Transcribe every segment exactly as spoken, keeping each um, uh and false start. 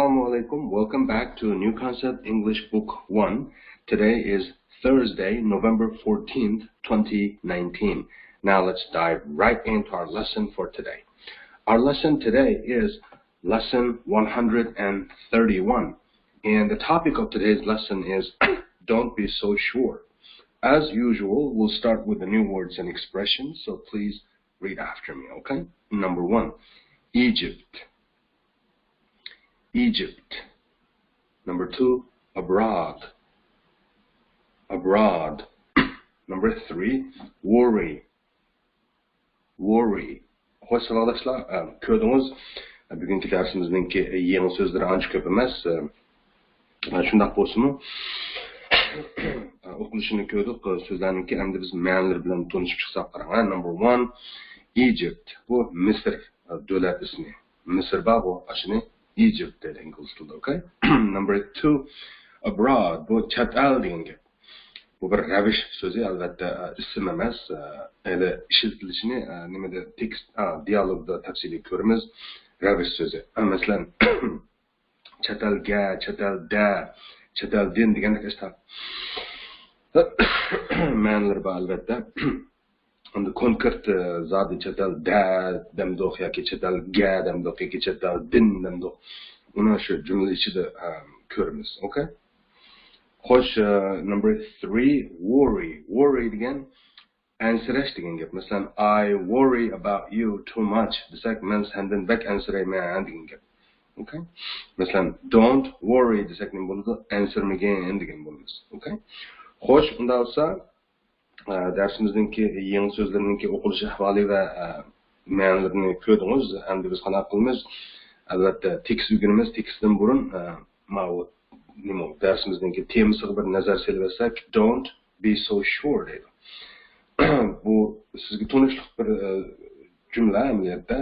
Assalamu alaikum. Welcome back to New Concept English Book one. Today is Thursday, November fourteenth, twenty nineteen. Now let's dive right into our lesson for today. Our lesson today is lesson one hundred thirty-one. And the topic of today's lesson is don't be so sure. As usual, we'll start with the new words and expressions, so please read after me, okay? Number one, Egypt. Egypt. Number two, abroad. Abroad. Number three, worry. Worry. خوش ساۋاقداشلار، ئە، كۆردىڭىز، بۈگۈنكى دەرسىمىزنىڭكى يېڭى سۆزلىرى ئانچە كۆپ ئەمەس. ئە، شۇنداق بولسىمۇ، ئوقۇلۇشىنى كۆردۇق، سۆزلەرنىڭكى. ئەمدى بىز مەنىلىرى بىلەن تونۇشۇپ چىقساق قاراڭ. ھە، نمبر ۋان، ئىجىپت. بۇ مىسىر، دۆلەت ئىسمى. مىسىر بار بۇ، ئاشۇنى ئىجىپت دەيدۇ ئىنگلىز تىلىدا، ئوكەي؟ نمبر تۇ، ئابراد. بۇ چەت ئەل دېگەن گەپ. بۇ بىر رەۋىش سۆزى، ئەلۋەتتە، ئىسىم ئەمەس. ھېلى ئىشلىتىلىشىنى، نېمىدە، تېكىست، دىيالوگدا تەپسىلىي كۆرىمىز. رەۋىش سۆزى. مەسىلەن، چەت ئەلگە، چەت ئەلدە، چەت ئەلدىن دېگەندەك ئىشلار. مەنىلىرى بار، ئەلۋەتتە. ئەمدى كونكرېت، ئە، زادى چەت ئەلدە دەمدۇق ياكى چەت ئەلگە دەمدۇق ياكى چەت ئەلدىن دەمدۇق. ئۇنى شۇ جۈملە ئىچىدە، ئە، كۆرىمىز. ئوكەي؟ خوش، ئە، نمبر تۇرى، ۋوررى. ۋوررى دېگەن ئەنسىرەش دېگەن گەپ. مەسىلەن، I worry about you too much دېسەك، مەن سەندىن بەك ئەنسىرەيمەن دېگەن گەپ. ئوكەي؟ مەسىلەن، don't worry دېسەك نېمە بولىدۇ؟ ئەنسىرىمىگىن دېگەن بولىمىز. ئوكەي؟ خوش، ئۇنداق بولسا، ئە، دەرسىمىزنىڭكى يېڭى سۆزلىرىنىڭكى ئوقۇلۇش ئەھۋالى ۋە، ئە، مەنىلىرىنى كۆردىڭىز. ئەمدى بىز قانداق قىلىمىز؟ ئەلۋەتتە، تېكىست ئۆگىنىمىز. تېكىستتىن بۇرۇن، ئە، ماۋۇ نېمە، دەرسىمىزنىڭكى تېمىسىغا بىر نەزەر سېلىۋەتسەك، don't be so sure دەيدۇ. بۇ سىزگە تونۇشلۇق بىر، ئە، جۈملە ئەمەلىيەتتە.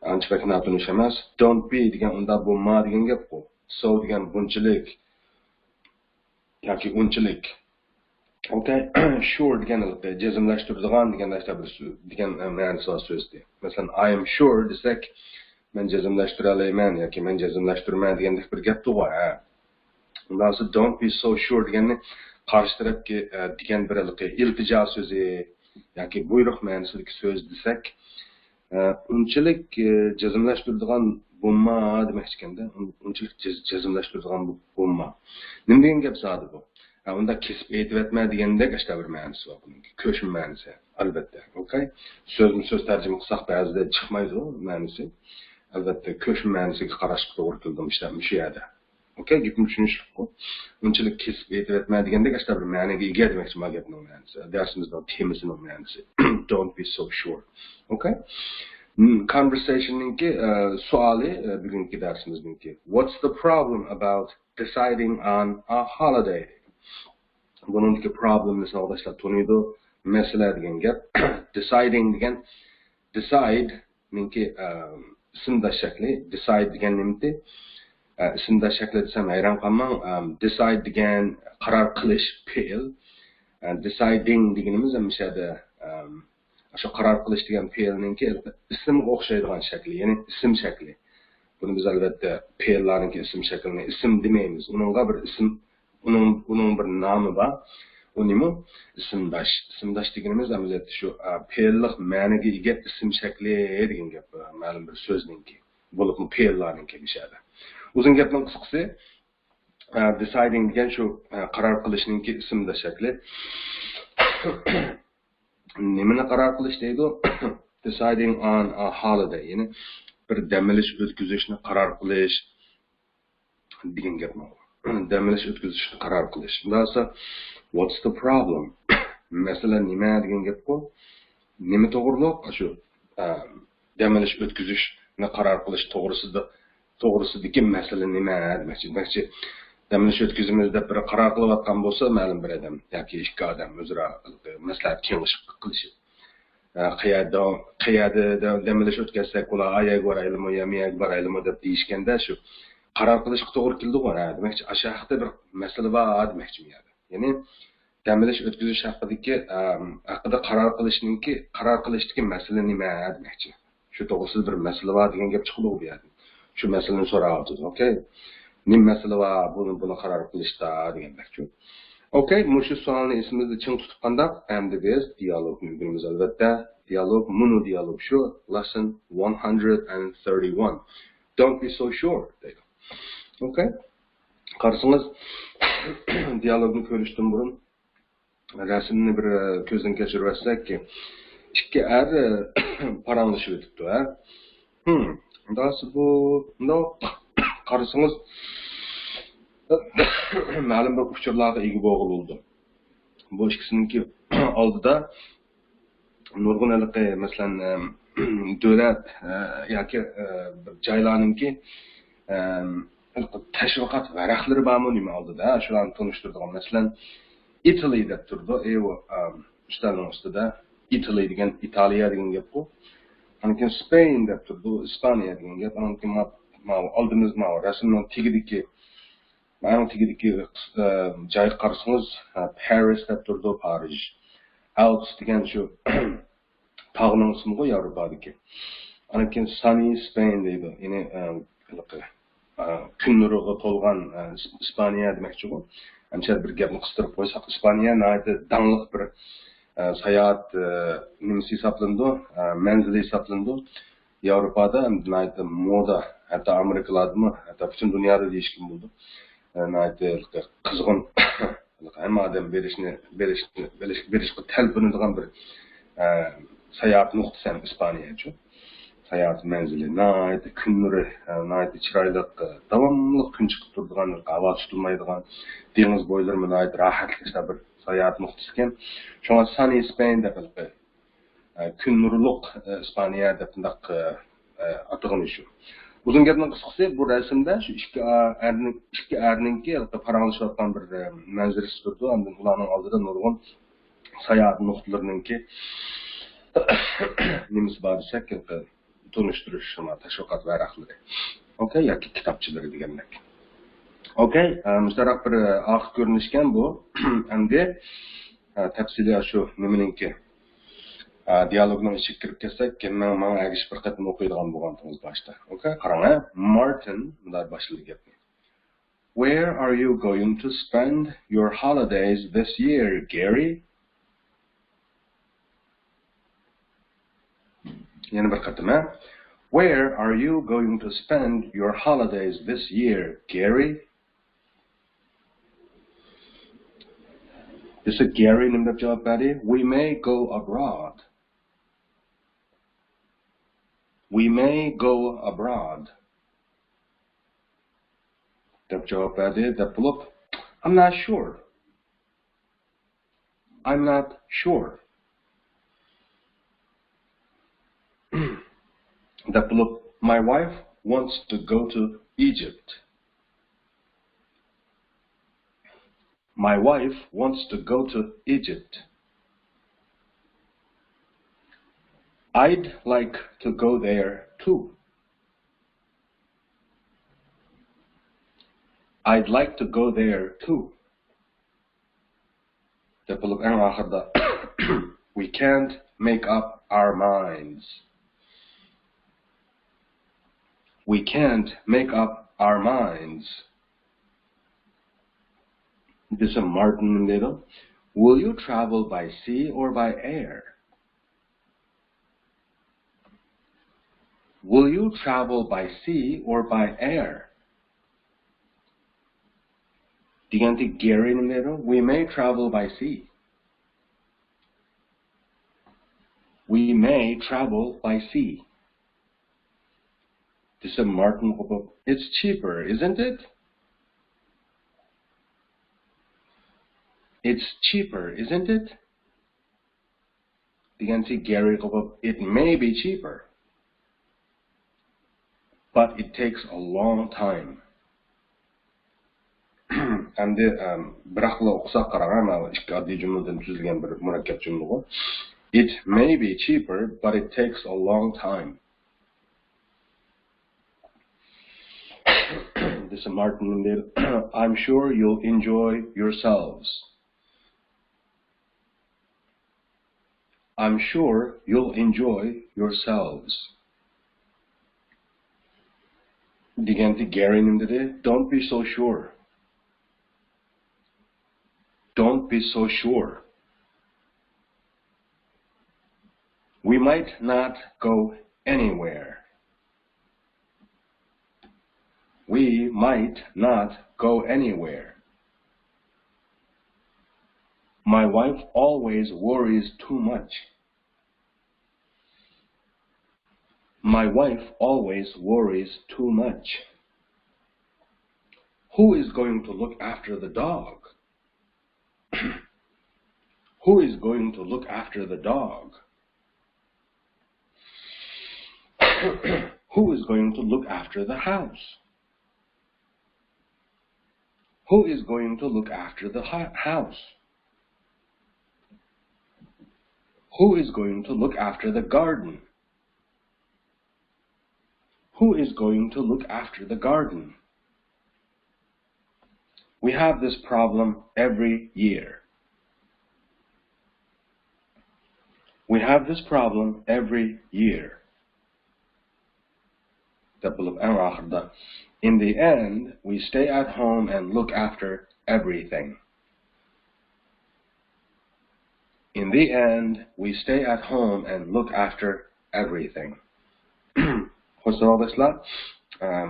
ئانچە بەك ناتونۇش ئەمەس. Don't be دېگەن ئۇنداق بولما دېگەن گەپقۇ. So دېگەن بۇنچىلىك ياكى ئۇنچىلىك. ئوكەي، sure دېگەن ھېلىقى جەزملەشتۈرىدىغان دېگەن نەرسە بىر سۆ-، دېگەن، ئە، مەنىسى بار سۆزدە. مەسىلەن، I am sure دېسەك، مەن جەزملەشتۈرەلەيمەن ياكى مەن جەزملەشتۈرىمەن دېگەندەك بىر گەپتۇغۇ، ھە. ئۇنداق بولسا، don't be so sure دېگەننى قارشى تەرەپكە، ئە، دېگەن بىر ھېلىقى ئىلتىجا سۆزى ياكى بۇيرۇق مەنىسىدىكى سۆز دېسەك، ئە، ئۇنچىلىك، ئە، جەزملەشتۈرىدىغان بولما دېمەكچىكەندە، ئۇن-، ئۇنچىلىك جەز-، جەزملەشتۈرىدىغان بولما. نېمە دېگەن گەپ زادى بۇ؟ ھە، ئۇنداق كېسىپ ئېيتىۋەتمە دېگەندەك ئاشۇنداق بىر مەنىسى بار بۇنىڭكى. كۆچمە مەنىسى، ئەلۋەتتە. ئوكەي؟ سۆزمۇ سۆز تەرجىمە قىلساق بەزىدە چىقمايدۇ مەنىسى. ئەلۋەتتە، كۆچمە مەنىسىگە قاراشقا توغرا كېلىدۇ مۇشۇ، مۇشۇ يەردە. ئوكەي، گېپىم چۈشىنىشلىكقۇ. ئۇنچىلىك كېسىپ ئېيتىۋەتمە دېگەندەك ئاشۇنداق بىر مەنىگە ئىگە دېمەكچى ما گەپنىڭ مەنىسى. دەرسىمىزنىڭ تېمىسىنىڭ مەنىسى. Don't be so sure. ئوكەي؟ م، conversationنىڭكى، ئە، سوئالى، ئە، بۈگۈنكى دەرسىمىزنىڭكى. What's the problem about deciding on a holiday? بۇنىڭدىكى problemنى ساۋاقداشلار تونۇيدۇ. مەسىلە دېگەن گەپ. Deciding دېگەن، decide نىڭكى، ئە، ئىسىمداش شەكلى، decide دېگەن نېمىتى؟ ئە، ئىسىمداش شەكلى دېسەم ھەيران قالماڭ. ئەم، decide دېگەن قارار قىلىش، پېئىل. ئە، deciding دېگىنىمىز ھەم مۇشۇ يەردە، ئەم، شۇ قارار قىلىش دېگەن پېئىلنىڭكى ئىسىمغا ئوخشايدىغان شەكلى، يەنى ئىسىم شەكلى. بۇنى بىز ئەلۋەتتە پېئىللارنىڭكى ئىسىم شەكلىنى ئىسىم دېمەيمىز. ئۇنىڭغا بىر ئىسىم ئۇنىڭ، ئۇنىڭ بىر نامى بار. ئۇ نېمە؟ ئىسىمداش. ئىسىمداش دېگىنىمىز ئەمەلىيەتتە شۇ، ئە، پېئىللىق مەنىگە ئىگە ئىسىم شەكلى دېگەن گەپ، ئە، مەلۇم بىر سۆزنىڭكى. بولۇپمۇ پېئىللارنىڭكى مۇشۇ يەردە. ئۇزۇن گەپنىڭ قىسقىسى، ئە، deciding دېگەن شۇ، ئە، قارار قىلىشنىڭكى ئىسىمداش شەكلى. نېمىنى قارار قىلىش دەيدۇ؟ Deciding on a holiday، يەنى بىر دەم ئېلىش ئۆتكۈزۈشنى قارار قىلىش دېگەن گەپ ماۋۇ. دەم ئېلىش ئۆتكۈزۈشنى قارار قىلىش. ئۇنداق بولسا، what's the problem؟ مەسىلە نېمە دېگەن گەپقۇ؟ نېمە توغرۇلۇق؟ شۇ، ئە، دەم ئېلىش ئۆتكۈزۈشنى قارار قىلىش توغرىسىدا، توغرىسىدىكى مەسىلە نېمە دېمەكچى. دېمەكچى، دەم ئېلىش ئۆتكۈزىمىز دەپ بىر قارار قىلىۋاتقان بولسا، مەلۇم بىر ئادەم ياكى ئىككى ئادەم ئۆزئارا مەسلىھەت كېڭىشىپ قىلىشىپ، ئە، قەيەردە، قەيەردە دە-، دەم ئېلىش ئۆتكۈزسەك بولا، ئا يەرگە بارايلىمۇ يا مۇ يەرگە بارايلىمۇ دەپ دېيىشكەندە، شۇ قارار قىلىشقا توغرا كېلىدىغۇ، ھە، دېمەكچى، ئاشۇ ھەقتە بىر مەسىلە بار دېمەكچى بۇ يەردە. يەنى، دەم ئېلىش ئۆتكۈزۈش ھەققىدىكى، ئەم، ھەققىدە قارار قىلىشنىڭكى، قارار قىلىشتىكى مەسىلە نېمە دېمەكچى. شۇ توغرىسىدا بىر مەسىلە بار دېگەن گەپ چىقىدۇ بۇ يەردىن. شۇ مەسىلىنى سوراۋاتىدۇ. ئوكەي. نېمە مەسىلە بار بۇنى، بۇنى قارار قىلىشتا دېگەندەكچۇ. ئوكەي، مۇشۇ سوئالنى ئېسىمىزدە چىڭ تۇتۇپ قانداق؟ ئەمدى بىز دىيالوگنى ئۆگىنىمىز ئەلۋەتتە. دىيالوگ، مونو دىيالوگ شۇ. Lesson one hundred and thirty-one. Don't be so sure دەيدۇ. ئوكەي. قارىسىڭىز، دىيالوگنى كۆرۈشتىن بۇرۇن رەسىمنى بىر، ئە، كۆزدىن كەچۈرۈۋەتسەك، ئىككى ئەر، ئە، پاراڭلىشىۋېتىپتۇ، ھە؟ ھىم، داسى بۇ، مۇنداق قارىسىڭىز، مەلۇم بىر ئۇچۇرلارغا ئىگە بولغىلى بولىدۇ. بۇ ئىككىسىنىڭكى ئالدىدا نۇرغۇن ھېلىقى، مەسىلەن، ئەم، دۆلەت، ئە، ياكى، ئە، بىر جايلارنىڭكى، ئەم، ھېلىقى تەشۋىقات ۋەرەقلىرى بارمۇ نېمە ئالدىدا، شۇلارنى تونۇشتۇرىدىغان. مەسىلەن، ئىتالى دەپ تۇرىدۇ، ئى، ئۇ، ئەم، ئۈستەلنىڭ ئۈستىدە. ئىتالى دېگەن ئىتالىيە دېگەن گەپقۇ. ئاندىن كېيىن سپەين دەپ تۇرىدۇ، ئىسپانىيە دېگەن گەپ. ئاندىن كېيىن ما-، ماۋۇ ئالدىمىز، ماۋۇ رەسىمنىڭ تېگىدىكى، ئەڭ تېگىدىكى، ئە، جايغا قارىسىڭىز، ئە، پارىس دەپ تۇرىدۇ، پارىژ. ئالپس دېگەن شۇ تاغنىڭ ئىسمىغۇ ياۋروپادىكى. ئاندىن كېيىن سانى سپەين دەيدۇ. يەنى، ئە، ھېلىقى، ئە، كۈن نۇرىغا تولغان، ئە، ئىس-، ئىسپانىيە دېمەكچىغۇ. ئەمچە بىر گەپنى قىستۇرۇپ قويساق، ئىسپانىيە ناھايىتى داڭلىق بىر، ئە، ساياھەت، ئە، نېمىسى ھېسابلىنىدۇ، ئە، مەنزىلى ھېسابلىنىدۇ. ياۋروپادا ناھايىتى مودا، ھەتتا ئامېرىكىلاردىمۇ، ھەتتا پۈتۈن دۇنيادا دېيىشكىمۇ بولىدۇ. ئە، ناھايىتى قىزغىن، ھەممە ئادەم بېرىشنى، بېرىشنى، بېرىش-، بېرىشقا تەلپۈنىدىغان بىر، ئە، ساياھەت نۇقتىسى ھەم ئىسپانىيەچۇ. ساياھەت مەنزىلى ناھايىتى كۈن نۇرى، ئە، ناھايىتى چىرايلىق، ئە، داۋاملىق كۈن چىقىپ تۇرىدىغان، ھاۋا تۇتۇلمايدىغان، دېڭىز بويلىرىمۇ ناھايىتى راھەتلىك بىر ساياھەت نۇقتىسىكەن. شۇڭا سانى سپەين دەپ ئە، كۈن نۇرلۇق، ئە، ئىسپانىيە دەپ بۇنداق، ئە، ئە، ئاتىغىنى شۇ. ئۇزۇن گەپنىڭ قىسقىسى، بۇ رەسىمدە شۇ ئىككى ئا-، ئەرنىڭ، ئىككى ئەرنىڭكى پاراڭلىشىۋاتقان بىر، ئە، مەنزىرىسى تۇرىدۇ. ئاندىن ئۇلارنىڭ ئالدىدا نۇرغۇن ساياھەت نۇقتىلىرىنىڭكى نېمىسى بار دېسەك، تونۇشتۇرۇش، شۇڭا تەشۋىقات ۋەرەقلىرى. ئوكەي، ياكى كىتابچىلىرى دېگەندەك. ئوكەي، ئە، مۇشۇنداق بىر، ئە، ئارقا كۆرۈنۈشكەن بۇ. ئەمدى، ئە، تەپسىلىي شۇ نېمىنىڭكى، ئە، دىيالوگنىڭ ئىچىگە كىرىپ كەتسەك، ماڭا، ماڭا ئەگىشىپ بىر قېتىم ئوقۇيدىغان بولغانتىڭىز باشتا. ئوكەي، قاراڭ، ھە. مارتىن مۇنداق باشلىدى گەپنى. Where are you going to spend your holidays this year, Gary? يەنە بىر قېتىم، ھە؟ Where are you going to spend your holidays this year, Gary? دېسە، گېرى نېمە دەپ جاۋاب بەردى؟ We may go abroad. We may go abroad دەپ جاۋاب بەردى، دەپ بولۇپ، I'm not sure. I'm not sure دەپ بولۇپ، My wife wants to go to Egypt. My wife wants to go to Egypt. I'd like to go there too. I'd like to go there too. دەپ بولۇپ، ئەڭ ئاخىرىدا، We can't make up our minds. We can't make up our minds. دېسە، مارتىن نېمە دەيدۇ؟ Will you travel by sea or by air? Will you travel by sea or by air? دېگەنتى گېرى نېمە دەيدۇ؟ We may travel by sea. We may travel by sea. دېسە، مارتىن قوپۇپ، It's cheaper, isn't it? It's cheaper, isn't it? دېگەنتى گېرى قوپۇپ، It may be cheaper, but it takes a long time. ئەمدى، ئەم، بىراقلا ئوقۇساق قاراڭ، مانا ئىككى ئاددىي جۈملىدىن تۈزۈلگەن بىر مۇرەككەپ جۈملىغۇ. It may be cheaper, but it takes a long time. دېسە، مارتىن نېمە دەيدۇ؟ I'm sure you'll enjoy yourselves. I'm sure you'll enjoy yourselves. دېگەندە گېرى نېمە دېدى؟ Don't be so sure. Don't be so sure. We might not go anywhere. We might not go anywhere. My wife always worries too much. My wife always worries too much. Who is going to look after the dog? Who is going to look after the dog? Who is going to look after the house? Who is going to look after the house? Who is going to look after the garden? Who is going to look after the garden? We have this problem every year. We have this problem every year. دەپ بولۇپ، ئەڭ ئاخىرىدا، In the end, we stay at home and look after everything. In the end, we stay at home and look after everything. خوش، ساۋاقداشلار،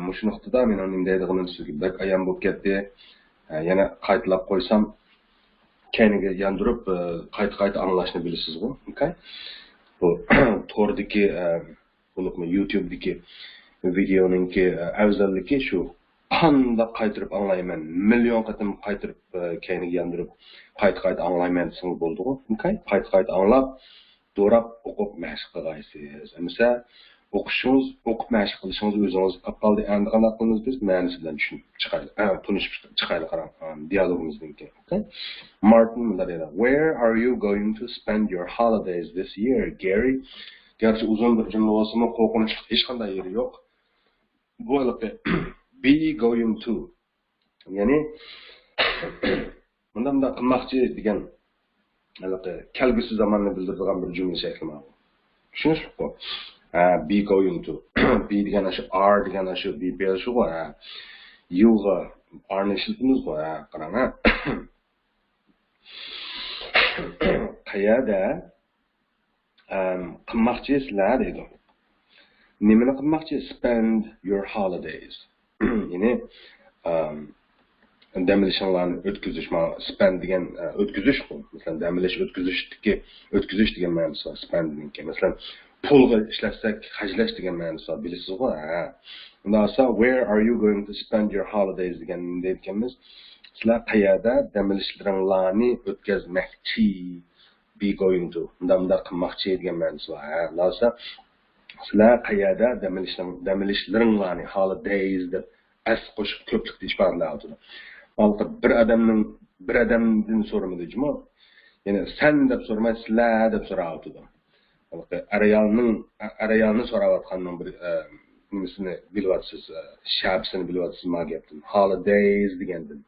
مۇشۇ نۇقتىدا مېنىڭ نېمە دەيدىغىنىم سىزگە بەك ئايان بولۇپ كەتتى. يەنە قايتىلاپ قويسام، كەينىگە ياندۇرۇپ، قايتا-قايتا ئاڭلاشنى بىلىسىزغۇ. ئوكەي؟ بۇ توردىكى، بولۇپمۇ يۇتۇبتىكى ۋىدېئونىڭكى ئەۋزەللىكى شۇ، قانداق قايتۇرۇپ ئاڭلايمەن، مىليون قېتىم قايتۇرۇپ كەينىگە ياندۇرۇپ، قايتا-قايتا ئاڭلايمەن دېسىڭىز بولىدىغۇ. ئوكەي؟ قايتا-قايتا ئاڭلاپ، دوراپ ئوقۇپ مەشىق قىلغايسىز. ئەمىسە ئوقۇشىڭىز، ئوقۇپ مەشىق قىلىشىڭىز ئۆزىڭىزگە قاپ قالدى. ئەمدى قانداق قىلىمىز بىز؟ مەنىسى بىلەن چۈشىنىپ چىقايلى. ئە، تونۇشۇپ چىقايلى، قاراڭ، ئە، دىيالوگىمىزنىڭكى. ئوكەي؟ مارتىن مۇنداق دەيدۇ. Where are you going to spend your holidays this year, Gary? گەرچە ئۇزۇن بىر جۈملە بولسىمۇ، قورقۇنچلۇق ھېچقانداق يېرى يوق. بۇ ھېلىقى be going to. يەنى، مۇنداق، مۇنداق قىلماقچى دېگەن ھېلىقى كەلگۈسى زاماننى بىلدۈرىدىغان بىر جۈملە شەكلى ماۋۇ. چۈشىنىشلىكقۇ؟ ھە، be going to. Be دېگەن ئاشۇ، are دېگەن ئاشۇ be پېئىل شۇغۇ، ھە. You غا are نى ئىشلىتىمىزغۇ، ھە، قاراڭ، ھە. قەيەردە، ئەم، قىلماقچىسىلەر دەيدۇ. نېمىنى قىلماقچى؟ Spend your holidays. يەنى، ئەم، دەم ئېلىشىڭلارنى ئۆتكۈزۈش، مانا spend دېگەن، ئە، ئۆتكۈزۈشقۇ. مەسىلەن، دەم ئېلىش ئۆتكۈزۈشتىكى، ئۆتكۈزۈش دېگەن مەنىسى بار spend نىڭكى. مەسىلەن، پۇلغا ئىشلەتسەك، خەجلەش دېگەن مەنىسى بار، بىلىسىزغۇ؟ ھە. ئۇنداق بولسا، where are you going to spend your holidays دېگەن دەيدىكەنمىز. سىلەر قەيەردە دەم ئېلىشلىرىڭلارنى ئۆتكۈزمەكچى؟ Be going to. مۇنداق، مۇنداق قىلماقچى دېگەن مەنىسى بار. ھە، ئۇنداق بولسا، سىلەر قەيەردە دەم ئېلىشلىرىڭ-، دەم ئېلىشلىرىڭلارنى، holidays دەپ ئەس قوشۇپ كۆپلۈكتە ئىپادىلەۋاتىدۇ. ھېلىقى بىر ئادەمنىڭ، بىر ئادەمدىن سورىمىدى جۇمۇ. يەنى سەن دەپ سورىماي، سىلەر دەپ سوراۋاتىدۇ. ھېلىقى ئەر-ئايالنىڭ، ئەر-ئايالنى سوراۋاتقاننىڭ بىر، ئە، نېمىسىنى بىلىۋاتىسىز، ئە، شەپىسىنى بىلىۋاتىسىز ما گەپتىن. Holidays دېگەندىن.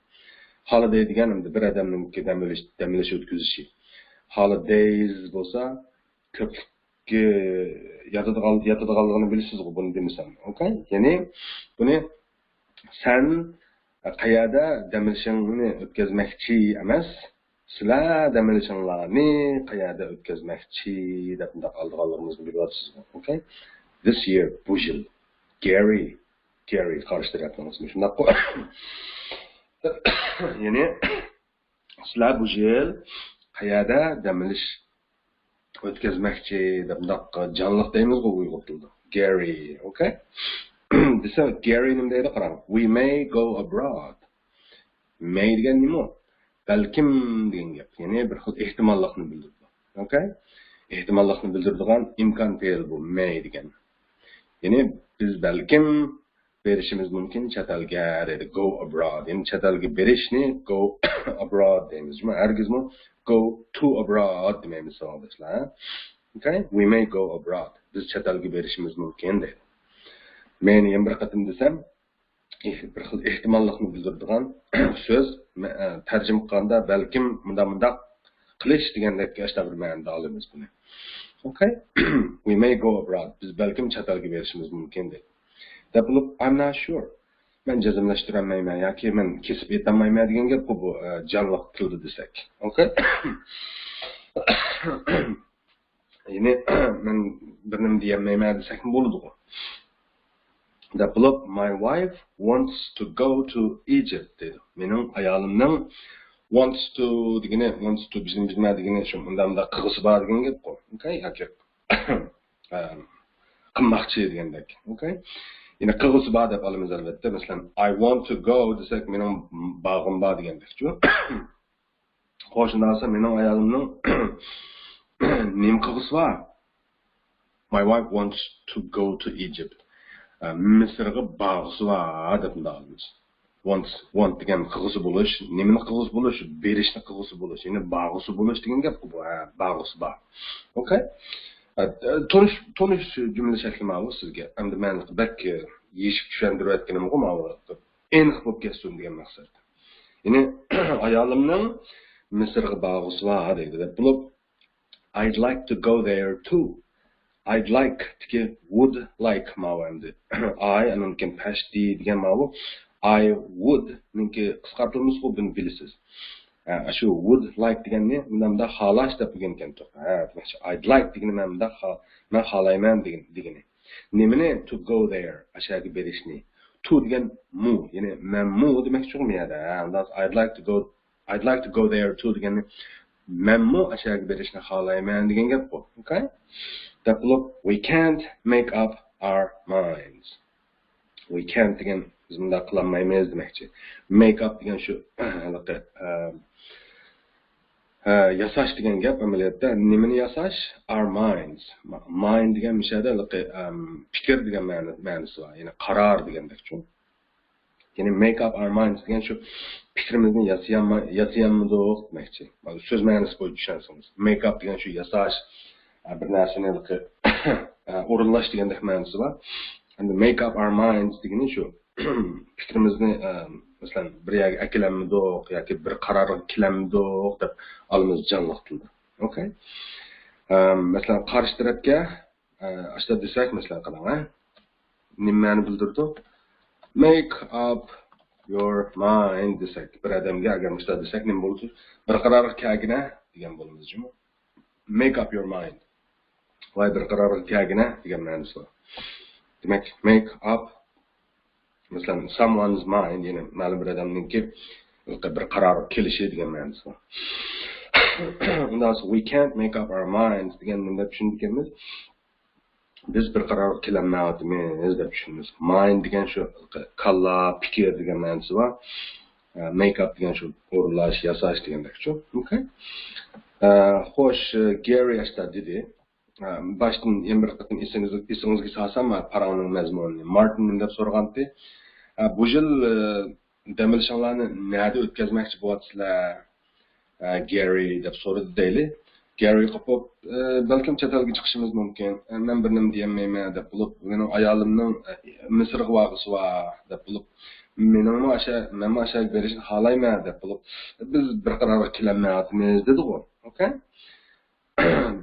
Holiday دېگەن ئەمدى بىر ئادەمنىڭكى دەم ئېلىش، دەم ئېلىش ئۆتكۈزۈشى. Holidays بولسا كۆپلۈككە ياتىدىغان، ياتىدىغانلىقىنى بىلىسىزغۇ، بۇنى دېمىسەم. ئوكەي؟ يەنى بۇنى سەن قەيەردە دەم ئېلىشىڭنى ئۆتكۈزمەكچى ئەمەس، سىلەر دەم ئېلىشىڭلارنى قەيەردە ئۆتكۈزمەكچى دەپ مۇنداق ئالىدىغانلىقىمىزنى بىلىۋاتىسىزغۇ. ئوكەي؟ This year، بۇ يىل. Gary، Gary قارشى تەرەپنىڭ ئىسمى، شۇنداققۇ؟ يەنى سىلەر بۇ يىل قەيەردە دەم ئېلىش ئۆتكۈزمەكچى دەپ مۇنداق جانلىق دەيمىزغۇ ئۇيغۇر تىلىدا. Gary، ئوكەي؟ دېسە، Gary نېمە دەيدۇ، قاراڭ. We may go abroad. May دېگەن نېمە؟ بەلكىم دېگەن گەپ. يەنى بىر خىل ئېھتىماللىقنى بىلدۈرىدۇ. ئوكەي؟ ئېھتىماللىقنى بىلدۈرىدىغان ئىمكان پېئىل بۇ may دېگەن. يەنى بىز بەلكىم بېرىشىمىز مۇمكىن چەت ئەلگە دەيدۇ. Go abroad. يەنى چەت ئەلگە بېرىشنى go abroad دەيمىز. جۇمۇ ھەرگىزمۇ go to abroad دېمەيمىز، ساۋاقداشلار. Okay? We may go abroad. بىز چەت ئەلگە بېرىشىمىز مۇمكىن دەيدۇ. May نى يەنە بىر قېتىم دېسەم، ئېھ-، بىر خىل ئېھتىماللىقنى بىلدۈرىدىغان سۆز. مە-، ئە، تەرجىمە قىلغاندا بەلكىم مۇنداق، مۇنداق قىلىش دېگەندەك ئاشۇنداق بىر مەنىدە ئالىمىز بۇنى. Okay? We may go abroad. بىز بەلكىم چەت ئەلگە بېرىشىمىز مۇمكىن دەيدۇ. دەپ بولۇپ، I'm not sure. مەن جەزملەشتۈرەلمەيمەن ياكى مەن كېسىپ ئېيتالمايمەن دېگەن گەپقۇ بۇ، ئە، جانلىق تىلدا دېسەك. ئوكەي؟ يەنى، مەن بىر نېمە دېيەلمەيمەن دېسەكمۇ بولىدىغۇ. دەپ بولۇپ، My wife wants to go to Egypt دەيدۇ. مېنىڭ ئايالىمنىڭ wants to دېگىنى، wants to بىزنىڭ بىزمە دېگىنى شۇ مۇنداق مۇنداق قىلغۇسى بار دېگەن گەپقۇ. ئوكەي؟ ياكى ئە، قىلماقچى دېگەندەك. ئوكەي؟ يەنى قىلغۇسى بار دەپ ئالىمىز ئەلۋەتتە. مەسىلەن، I want to go دېسەك، مېنىڭ بارغۇم بار دېگەندەكچۇ. خوش، شۇنداق بولسا مېنىڭ ئايالىمنىڭ نېمە قىلغۇسى بار؟ My wife wants to go to Egypt. ئە، مىسىرغا بارغۇسى بار دەپ مۇنداق ئالىمىز. Want، want دېگەن قىلغۇسى بولۇش، نېمىنى قىلغۇسى بولۇش؟ بېرىشنى قىلغۇسى بولۇش، يەنى بارغۇسى بولۇش دېگەن گەپقۇ بۇ. ھە، بارغۇسى بار. ئوكەي؟ ئە، تونۇش، تونۇش جۈملە شەكلى ماۋۇ سىزگە. ئەمدى مەن بەك، ئە، يېشىپ چۈشەندۈرۈۋەتكىنىمغۇ ماۋۇ. ئېنىق بولۇپ كەتسۇن دېگەن مەقسەتتە. يەنى ئايالىمنىڭ مىسىرغا بارغۇسى بار دەيدۇ دەپ بولۇپ، I'd like to go there too. I'd like تىكى would like ماۋۇ ئەمدى. I ئانىڭدىن كېيىن پەش D دېگەن ماۋۇ. I would نىڭكى قىسقارتىلمىسىغۇ، بۇنى بىلىسىز. ھە، شۇ would like دېگەننى مۇنداق خالاش دەپ ئۆگەنگەنتۇق. ھە، دېمەكچى، I'd like دېگىنى مەن مۇنداق خا-، مەن خالايمەن دېگىن-، دېگىنى. نېمىنى؟ To go there، ئاشۇ يەرگە بېرىشنى. To دېگەن مۇ، يەنى مەنمۇ دېمەكچىغۇ بۇ يەردە. ھە، ئۇنداق I'd like to go، I'd like to go there too دېگەننى مەنمۇ ئاشۇ يەرگە بېرىشنى خالايمەن دېگەن گەپقۇ. ئوكەي؟ دەپ بولۇپ، We can't make up our minds. We can't دېگەن بىز مۇنداق قىلالمايمىز دېمەكچى. Make up دېگەن شۇ ھېلىقى، ئە، ئە، ياساش دېگەن گەپ ئەمەلىيەتتە. نېمىنى ياساش؟ Our minds. Mind دېگەن مۇشۇ يەردە ھېلىقى، ئەم، پىكىر دېگەن مەنە-، مەنىسى بار. يەنى قارار دېگەندەكچۇ. يەنى make up our minds دېگەن شۇ پىكرىمىزنى ياسىيالماي-، ياسىيالمىدۇق دېمەكچى. سۆز مەنىسى بويىچە چۈشەنسىڭىز. Make up دېگەن شۇ ياساش، ئە، بىر نەرسىنى ھېلىقى، ئە، ئورۇنلاش دېگەندەك مەنىسى بار. ئەمدى make up our minds دېگىنى شۇ پىكرىمىزنى، ئە، مەسىلەن، بىر يەرگە ئەكېلەلمىدۇق ياكى بىر قارارغا كېلەلمىدۇق دەپ ئالىمىز جانلىق تىلدا. ئوكەي؟ ئە، مەسىلەن، قارشى تەرەپكە، ئە، ئاشۇنداق دېسەك، مەسىلەن، قاراڭ، ئە. نېمە مەنە بىلدۈرىدۇ؟ Make up your mind دېسەك، بىر ئادەمگە ئەگەر مۇشۇنداق دېسەك، نېمە بولىدۇ؟ بىر قارارغا كەلگىنە دېگەن بولىمىز جۇمۇ. Make up your mind. ۋاي، بىر قارارغا كەلگىنە دېگەن مەنىسى بار. دېمەك، make up، مەسىلەن، someone's mind، يەنى مەلۇم بىر ئادەمنىڭكى بىر قارارغا كېلىشى دېگەن مەنىسى بار. ئۇنداق بولسا، We can't make up our minds دېگەن نېمە دەپ چۈشىنىدىكەنمىز؟ بىز بىر قارارغا كېلەلمەيۋاتىمىز دەپ چۈشىنىمىز. Mind دېگەن شۇ كاللا، پىكىر دېگەن مەنىسى بار. ئە، make up دېگەن شۇ ئورۇنلاش، ياساش دېگەندەكچۇ. ئوكەي. ئە، خوش، گېرى ئاشتا دېدى. ئە، باشتىن يەنە بىر قېتىم ئېسىڭىز-، ئېسىڭىزگە سالسام، ئە، پاراڭنىڭ مەزمۇنىنى. مارتىن نېمە دەپ سورىغانتى؟ ئە، بۇ يىل، ئە، دەم ئېلىشىڭلارنى نەدە ئۆتكۈزمەكچى بولۇۋاتىسىلەر؟ ئە، گېرى دەپ سورىدى دەيلى. گېرى قوپۇپ، ئە، بەلكىم چەت ئەلگە چىقىشىمىز مۇمكىن. ئە، مەن بىر نېمە دېيەلمەيمەن دەپ بولۇپ، مېنىڭ ئايالىمنىڭ، ئە، مىسىرغا بارغۇسى بار دەپ بولۇپ، مېنىڭمۇ ئاشا-، مەنمۇ ئاشا بېرىشنى خالايمەن دەپ بولۇپ، بىز بىر قارارغا كېلەلمەيۋاتىمىز دېدىغۇ. ئوكەي؟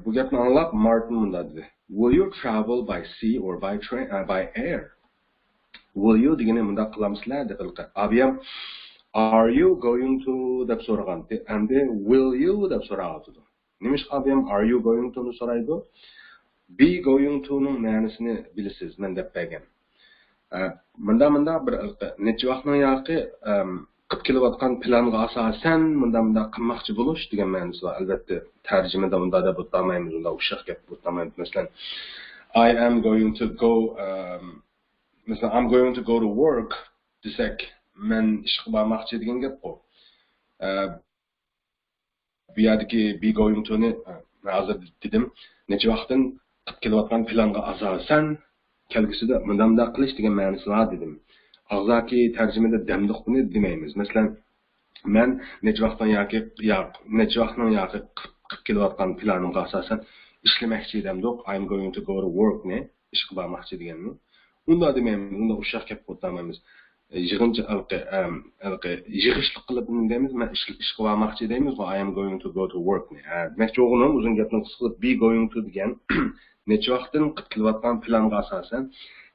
بۇ گەپنى ئاڭلاپ مارتىن مۇنداق دېدى. Will you travel by sea or by train, uh, by air? Will you دېگىنى مۇنداق قىلامسىلەر دەپ ھېلىقى. ئابىيام are you going to دەپ سورىغانتى. ئەمدى will you دەپ سوراۋاتىدۇ. نېمىشقا ئابىيام are you going to نى سورايدۇ؟ Be going to نىڭ مەنىسىنى بىلىسىز، مەن دەپ بەرگەن. ئە، مۇنداق، مۇنداق بىر ھېلىقى نەچچە ۋاقىتنىڭ ياقى، ئەم، قىپ كېلىۋاتقان پىلانغا ئاساسەن مۇنداق، مۇنداق قىلماقچى بولۇش دېگەن مەنىسى بار. ئەلۋەتتە، تەرجىمىدە ئۇنداق دەپ ئولتۇرمايمىز، ئۇنداق ئۇششاق گەپ ئولتۇرمايمىز. مەسىلەن، I am going to go، ئەم، مەسىلەن، I'm going to go to work دېسەك، مەن ئىشقا بارماقچى دېگەن گەپقۇ. ئە، بۇ يەردىكى be going to نى، ئە، ھازىر دېدىم، نەچچە ۋاقىتتىن قىپ كېلىۋاتقان پىلانغا ئاساسەن، كەلگۈسىدە مۇنداق مۇنداق قىلىش دېگەن مەنىسى بار دېدىم. ئاغزاكى تەرجىمىدە دەمدۇق بۇنى دېمەيمىز. مەسىلەن، مەن نەچچە ۋاقىتنىڭ ياكى، ياق، نەچچە ۋاقىتنىڭ ياكى قىپ، قىپ كېلىۋاتقان پىلانىمغا ئاساسەن ئىشلىمەكچى دەمدۇق، I'm going to go to work نى، ئىشقا بارماقچى دېگەننى. ئۇنداق دېمەيمىز، ئۇنداق ئۇششاق گەپ قىلىپ ئولتۇرمايمىز. يىغىنچە ھېلىقى، ئەم، ھېلىقى يىغىشلىق قىلىپ نېمە دەيمىز؟ مەن ئىش، ئىشقا بارماقچى دەيمىزغۇ، I am going to go to work نى. ھە، دېمەكچى بولغىنىم، ئۇزۇن گەپنى قىسقا قىلىپ، be going to دېگەن نەچچە ۋاقىتتىن قىپ كېلىۋاتقان پىلانغا ئاساسەن،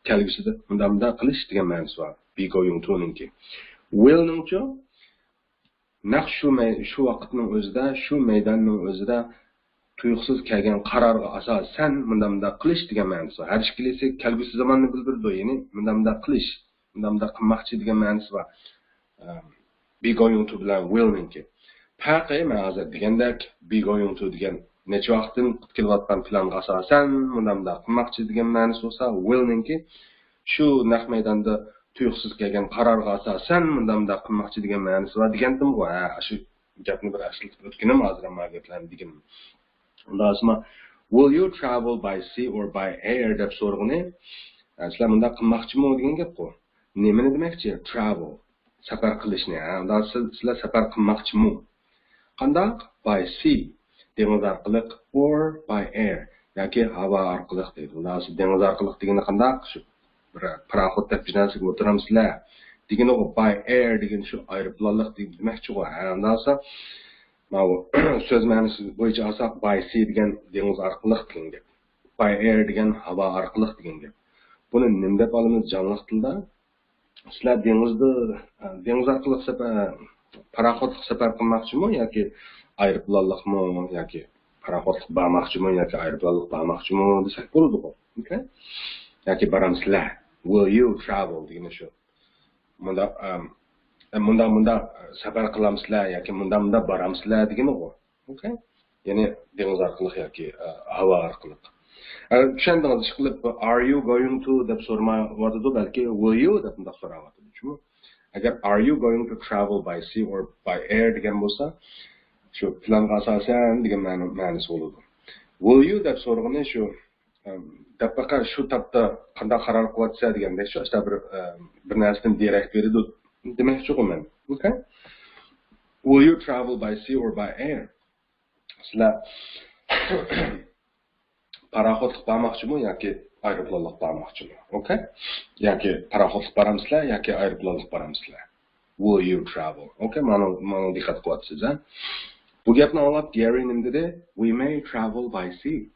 كەلگۈسىدە مۇنداق مۇنداق قىلىش دېگەن مەنىسى بار. Be going to نىڭكى. Will نىڭچۇ؟ نەق شۇ مەي-، شۇ ۋاقىتنىڭ ئۆزىدە، شۇ مەيداننىڭ ئۆزىدە تۇيۇقسىز كەلگەن قارارغا ئاساسەن مۇنداق مۇنداق قىلىش دېگەن مەنىسى بار. ھەر ئىككىلىسى كەلگۈسى زاماننى بىلدۈرىدۇ، يەنى مۇنداق مۇنداق قىلىش، مۇنداق مۇنداق قىلماقچى دېگەن مەنىسى بار. ئەم، Be going to بىلەن will نىڭكى. پەرقى مەن ھازىر دېگەندەك، be going to دېگەن نەچچە ۋاقىتتىن كېلىۋاتقان پىلانغا ئاساسەن مۇنداق مۇنداق قىلماقچى دېگەن مەنىسى بولسا، will نىڭكى شۇ نەق مەيداندا تۇيۇقسىز كەلگەن قارارغا ئاساسەن مۇنداق مۇنداق قىلماقچى دېگەن مەنىسى بار دېگەنتىمغۇ. ھە، شۇ گەپنى بىر ئەسلىتىپ ئۆتكىنىم ھازىر، ھەممە گەپلەرنى دېگىنىم. ئۇنداق بولسىمۇ، Will you travel by sea or by air دەپ سورىغىنى، ئە، سىلەر مۇنداق قىلماقچىمۇ دېگەن گەپقۇ. نېمىنى دېمەكچى؟ Travel. سەپەر قىلىشنى. ھە، ئۇنداق سىل-، سىلەر سەپەر قىلماقچىمۇ؟ قانداق؟ By sea. دېڭىز ئارقىلىق، or by air. ياكى ھاۋا ئارقىلىق دەيدۇ. ئۇنداق بولسا دېڭىز ئارقىلىق دېگىنى قانداق؟ شۇ بىر پاراخوت دەپ بىر نەرسىگە ئولتۇرامسىلەر دېگىنىغۇ. By air دېگىن شۇ ئايروپىلانلىق دېمەكچىغۇ. ھە، ئۇنداق بولسا ماۋۇ سۆز مەنىسى بويىچە ئالساق، by sea دېگەن دېڭىز ئارقىلىق دېگەن گەپ. By air دېگەن ھاۋا ئارقىلىق دېگەن گەپ. بۇنى نېمە دەپ ئالىمىز جانلىق تىلدا؟ سىلەر دېڭىزدا، دېڭىز ئارقىلىق سەپەر، پاراخوتلۇق سەپەر قىلماقچىمۇ ياكى ئايروپىلانلىقمۇ ياكى پاراخوتلۇق بارماقچىمۇ ياكى ئايروپىلانلىق بارماقچىمۇ دېسەك بولىدىغۇ. ئوكەي؟ ياكى بارامسىلەر؟ Will you travel دېگىنى شۇ. مۇنداق، ئەم، ئە، مۇنداق، مۇنداق سەپەر قىلامسىلەر ياكى مۇنداق، مۇنداق بارامسىلەر دېگىنىغۇ. ئوكەي؟ يەنى دېڭىز ئارقىلىق ياكى، ئە، ھاۋا ئارقىلىق. ئە، چۈشەندىڭىز، ئىشقىلىپ، Are you going to دەپ سورىمايۋاتىدۇ، بەلكى Will you دەپ مۇنداق سوراۋاتىدۇ. چۈنكى ئەگەر Are you going to travel by sea or by air دېگەن بولسا، شۇ پىلانغا ئاساسەن دېگەن مەنە-، مەنىسى بولىدۇ. Will you دەپ سورىغىنى شۇ، ئەم، دەپ بېقە، شۇ تاپتا قانداق قارار قىلىۋاتىسەن دېگەندەك، شۇ ئاشتا بىر، ئەم، بىر نەرسىدىن دېرەك بېرىدۇ دېمەكچىغۇ مەن. ئوكەي؟ Will you travel by sea or by air؟ سىلەر پاراخوتلۇق بارماقچىمۇ ياكى ئايروپىلانلىق بارماقچىمۇ؟ ئوكەي؟ ياكى پاراخوتلۇق بارامسىلەر ياكى ئايروپىلانلىق بارامسىلەر؟ Will you travel? ئوكەي، مانا، مانا دىققەت قىلىۋاتىسىز، ھە؟ بۇ گەپنى ئاڭلاپ گېرى نېمە دېدى؟ We may travel by sea.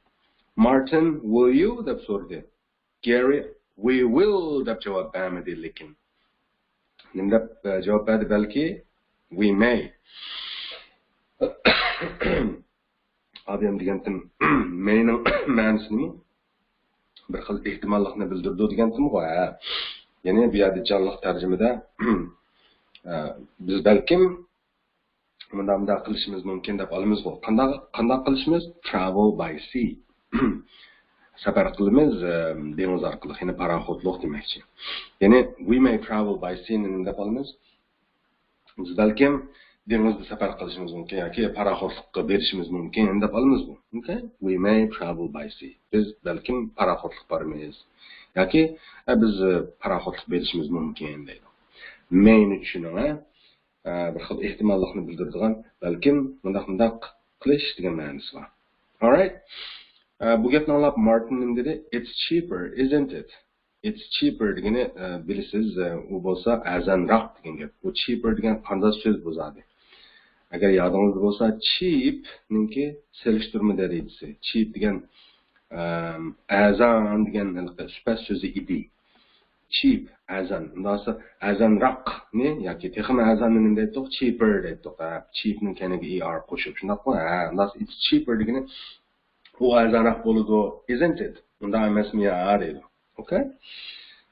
مارتىن، Will you دەپ سورىدى. گېرى، We will دەپ جاۋاب بەرمىدى، لېكىن نېمە دەپ، ئە، جاۋاب بەردى؟ بەلكى We may. ئادەم دېگەنتىم، مەينىڭ مەنىسى نېمە؟ بىر خىل ئېھتىماللىقنى بىلدۈرىدۇ دېگەنتىمغۇ. ھە. يەنى بۇ يەردە جانلىق تەرجىمىدە، ئە، بىز بەلكىم مۇنداق، مۇنداق قىلىشىمىز مۇمكىن دەپ ئالىمىزغۇ. قانداق، قانداق قىلىشىمىز؟ Travel by sea. سەپەر قىلىمىز، ئە، دېڭىز ئارقىلىق، يەنى پاراخوتلۇق دېمەكچى. يەنى we may travel by sea نى نېمە دەپ ئالىمىز؟ بىز بەلكىم دېڭىزدا سەپەر قىلىشىمىز مۇمكىن ياكى پاراخوتلۇققا بېرىشىمىز مۇمكىن دەپ ئالىمىزغۇ. ئوكەي؟ We may travel by sea. بىز بەلكىم پاراخوتلۇق بارىمىز. ياكى، ئە، بىز، ئە، پاراخوتلۇق بېرىشىمىز مۇمكىن دەيدۇ. May نى چۈشىنىڭ، ئە، ئە، بىر خىل ئېھتىماللىقنى بىلدۈرىدىغان، بەلكىم مۇنداق، مۇنداق قىلىش دېگەن مەنىسى بار. Alright. ئە، بۇ گەپنى ئاڭلاپ مارتىن نېمە دېدى؟ It's cheaper, isn't it? It's cheaper دېگىنى، ئە، بىلىسىز، ئە، ئۇ بولسا ئەرزانراق دېگەن گەپ. بۇ cheaper دېگەن قانداق سۆز بۇ زادى؟ ئەگەر يادىڭىزدا بولسا، cheap نىڭكى سېلىشتۇرما دەرىجىسى. Cheap دېگەن، ئەم، ئەرزان دېگەن ھېلىقى سۈپەت سۆزى ئىدى. Cheap، ئەرزان. ئۇنداق بولسا ئەرزانراقنى ياكى تېخىمۇ ئەرزاننى نېمە دەيتتۇق؟ Cheaper دەيتتۇق. ھە، cheap نىڭ كەينىگە er قوشۇپ، شۇنداقمۇ؟ ھە، ئۇنداق بولسا it's cheaper دېگىنى ئۇ ئەرزانراق بولىدۇ، isn't it؟ ئۇنداق ئەمەسمۇ يا دەيدۇ. ئوكەي؟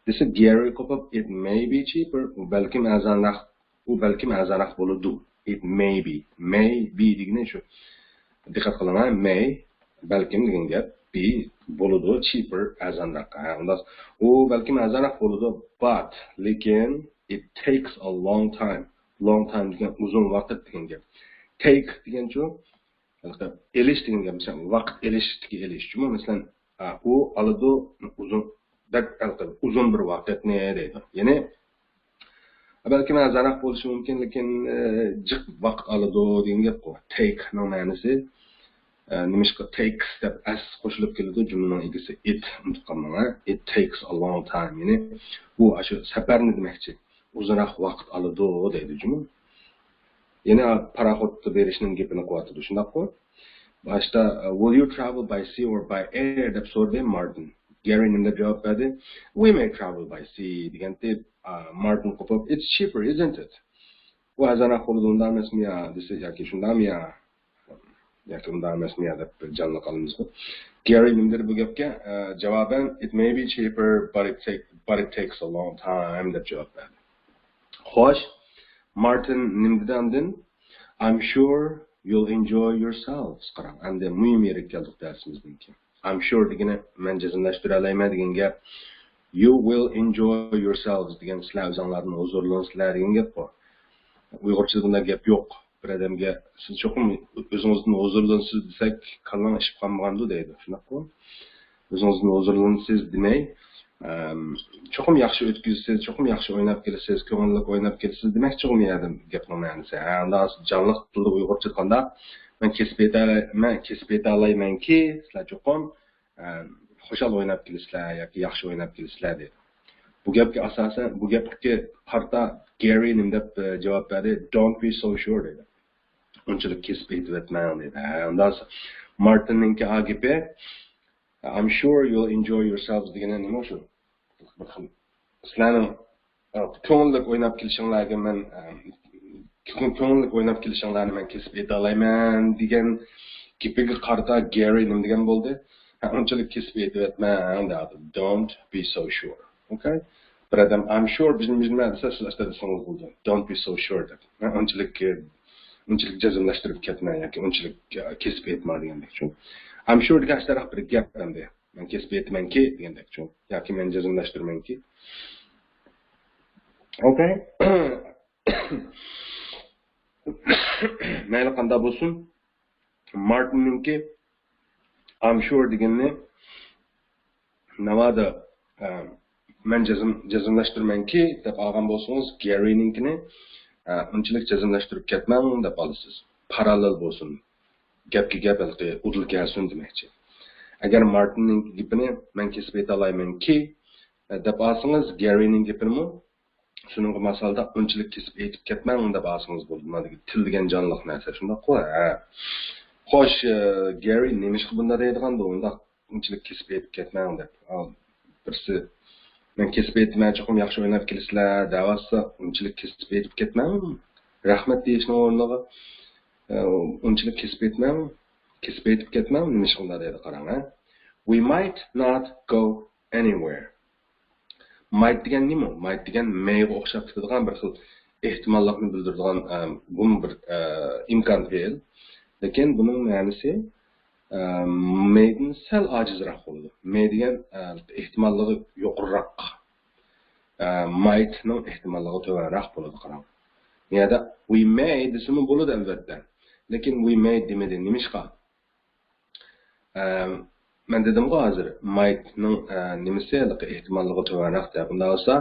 دېسە گېرى قوپۇپ، it may be cheaper، ئۇ بەلكىم ئەرزانراق، ئۇ بەلكىم ئەرزانراق بولىدۇ. It may be. May be دېگىنى شۇ. دىققەت قىلىڭ، ھە، may، بەلكىم دېگەن گەپ، be، بولىدۇ، cheaper، ئەرزانراق. ھە، ئۇنداق، ئۇ بەلكىم ئەرزانراق بولىدۇ، but، لېكىن، it takes a long time. Long time دېگەن ئۇزۇن ۋاقىت دېگەن گەپ. Take دېگەنچۇ، ئېلىش دېگەن گەپ، مەسىلەن، ۋاقىت ئېلىشتىكى ئېلىش. جۇمۇ، مەسىلەن، ئا، ئۇ ئالىدۇ ئۇزۇن، بەك ئۇزۇن بىر ۋاقىتنى دەيدۇ. يەنى، بەلكىم ئەرزانراق بولۇشى مۇمكىن، لېكىن، ئە، جىق ۋاقىت ئالىدۇ دېگەن گەپقۇ. Take نىڭ مەنىسى، ئە، نېمىشقا takes دەپ s قوشۇلۇپ كېلىدۇ، جۈملىنىڭ ئىگىسى it، ئۇنتۇپ قالماڭ، ھە؟ It takes a long time. يەنى، بۇ ئاشۇ سەپەرنى دېمەكچى. ئۇزۇنراق ۋاقىت ئالىدۇ دەيدۇ جۇمۇ. يەنە پاراخوتتا بېرىشنىڭ گېپىنى قىلىۋاتىدۇ، شۇنداققۇ؟ باشتا، ئە، Will you travel by sea or by air دەپ سورىدى مارتىن. گېرى نېمە دەپ جاۋاب بەردى؟ We may travel by sea دېگەنتى. ئا، مارتىن قوپۇپ، It's cheaper, isn't it? بۇ ئەرزانراق بولىدۇ، ئۇنداق ئەمەسمۇ يا دېسە، ياكى شۇنداقمۇ يا؟ ياكى ئۇنداق ئەمەسمۇ يا دەپ بىر جانلىق ئالىمىزغۇ. گېرى نېمە دېدى بۇ گەپكە؟ ئە، جاۋابەن، It may be cheaper, but it take, but it takes a long time دەپ جاۋاب بەردى. خوش، مارتىن نېمە دېدى ئاندىن؟ I'm sure you'll enjoy yourselves. قاراڭ، ئەمدى مۇھىم يېرىگە كەلدۇق دەرسىمىزنىڭكى. I'm sure دېگىنى مەن جەزملەشتۈرەلەيمەن دېگەن گەپ. You will enjoy yourselves دېگەن سىلەر ئۆزۈڭلاردىن ھۇزۇرلىنىسىلەر دېگەن گەپ بۇ. ئۇيغۇرچىدا بۇنداق گەپ يوق. بىر ئادەمگە سىز چوقۇم ئۆزىڭىزدىن ھۇزۇرلىنىسىز دېسەك، كاللاڭ ئىشىپ قالمىغاندۇ دەيدۇ. شۇنداققۇ؟ ئۆزىڭىزدىن ھۇزۇرلىنىسىز دېمەي، ئەم، چوقۇم ياخشى ئۆتكۈزىسىز، چوقۇم ياخشى ئويناپ كېلىسىز، كۆڭۈللۈك ئويناپ كېلىسىز دېمەكچىغۇ مۇ يەردە گەپنىڭ مەنىسى. ھە، ئۇنداق جانلىق تىلدا ئۇيغۇرچە قانداق؟ مەن كېسىپ ئېيتالاي-، مەن كېسىپ ئېيتالايمەنكى، سىلەر چوقۇم، ئەم، خۇشال ئويناپ كېلىسىلەر ياكى ياخشى ئويناپ كېلىسىلەر دەيدۇ. بۇ گەپكە ئاساسەن، بۇ گەپكە قارىتا گېرى نېمە دەپ، ئە، جاۋاب بەردى؟ Don't be so sure دەيدۇ. ئۇنچىلىك كېسىپ ئېيتىۋەتمەڭ دەيدۇ. ھە، ئۇنداق مارتىننىڭكى ئا گېپى، I'm sure you'll enjoy yourselves دېگىنى نېمە شۇ؟ بىر خىل سىلەرنىڭ، ئە، كۆڭۈللۈك ئويناپ كېلىشىڭلارغا مەن، ئە، كۆڭۈللۈك ئويناپ كېلىشىڭلارنى مەن كېسىپ ئېيتالايمەن دېگەن گېپىگە قارىتا گېرى نېمە دېگەن بولدى؟ ھە، ئۇنچىلىك كېسىپ ئېيتىۋەتمەڭ دەۋاتىدۇ. Don't be so sure. Okay؟ بىر ئادەم I'm sure بىزنى بىزنى دېسە، سىز ئاشتا دېسىڭىز بولىدۇ. Don't be so sure دەپ. ھە، ئۇنچىلىك، ئۇنچىلىك جەزملەشتۈرۈپ كەتمەڭ ياكى ئۇنچىلىك، ئە، كېسىپ ئېيتماڭ دېگەندەكچۇ. I'm sure دېگەن ئاشتاراق بىر گەپ ئەمدى. مەن كېسىپ ئېيتىمەنكى دېگەندەكچۇ. ياكى مەن جەزملەشتۈرىمەنكى. Okay؟ مەيلى قانداق بولسۇن. مارتىننىڭكى I'm sure دېگىنىنى ناۋادا، ئە، مەن جەزم-، جەزملەشتۈرىمەنكى دەپ ئالغان بولسىڭىز، گېرىنىڭكىنى، ئە، ئۇنچىلىك جەزملەشتۈرۈپ كەتمەڭ دەپ ئالىسىز. پاراللېل بولسۇن. گەپكە گەپ ھېلىقى ئۇدۇل كەلسۇن دېمەكچى. ئەگەر مارتىننىڭ گېپىنى مەن كېسىپ ئېيتالايمەنكى، ئە، دەپ ئالسىڭىز، گېرىنىڭ گېپىنىمۇ شۇنىڭغا ماسالدا ئۇنچىلىك كېسىپ ئېيتىپ كەتمەڭ دەپ ئالسىڭىز بولىدۇ. مانا دېگەن تىل دېگەن جانلىق نەرسە، شۇنداققۇ؟ ھە. خوش، ئە، گېرى نېمىشقا بۇنداق دەيدىغاندۇ، ئۇنداق ئۇنچىلىك كېسىپ ئېيتىپ كەتمەڭ دەپ. ئا، بىرسى، مەن كېسىپ ئېيتىمەن، چوقۇم ياخشى ئويناپ كېلىسىلەر دەۋاتسا، ئۇنچىلىك كېسىپ ئېيتىپ كەتمەڭ. رەھمەت دېيىشنىڭ ئورنىغا، ئە، ئۇنچىلىك كېسىپ ئېيتمەڭ، كېسىپ ئېيتىپ كەتمەڭ، نېمىشقا ئۇنداق دەيدۇ قاراڭ، ھە؟ We might not go anywhere. Might دېگەن نېمە؟ Might دېگەن مەيغا ئوخشاپ كېتىدىغان بىر خىل ئېھتىماللىقنى بىلدۈرىدىغان، ئە، بۇمۇ بىر، ئە، ئىمكان پېئىل. لېكىن بۇنىڭ مەنىسى، ئە، مەيدىن سەل ئاجىزراق بولىدۇ. مەي دېگەن، ئە، ئېھتىماللىقى يۇقىرىراق. ئە، مايتنىڭ ئېھتىماللىقى تۆۋەنرەك بولىدۇ، قاراڭ. بۇ يەردە we may دېسىمۇ بولىدۇ، ئەلۋەتتە. لېكىن we may دېمىدى. نېمىشقا؟ ئە، مەن دېدىمغۇ ھازىر، مايتنىڭ، ئە، نېمىسى، ھېلىقى ئېھتىماللىقى تۆۋەنرەك دەپ. ئۇنداق بولسا،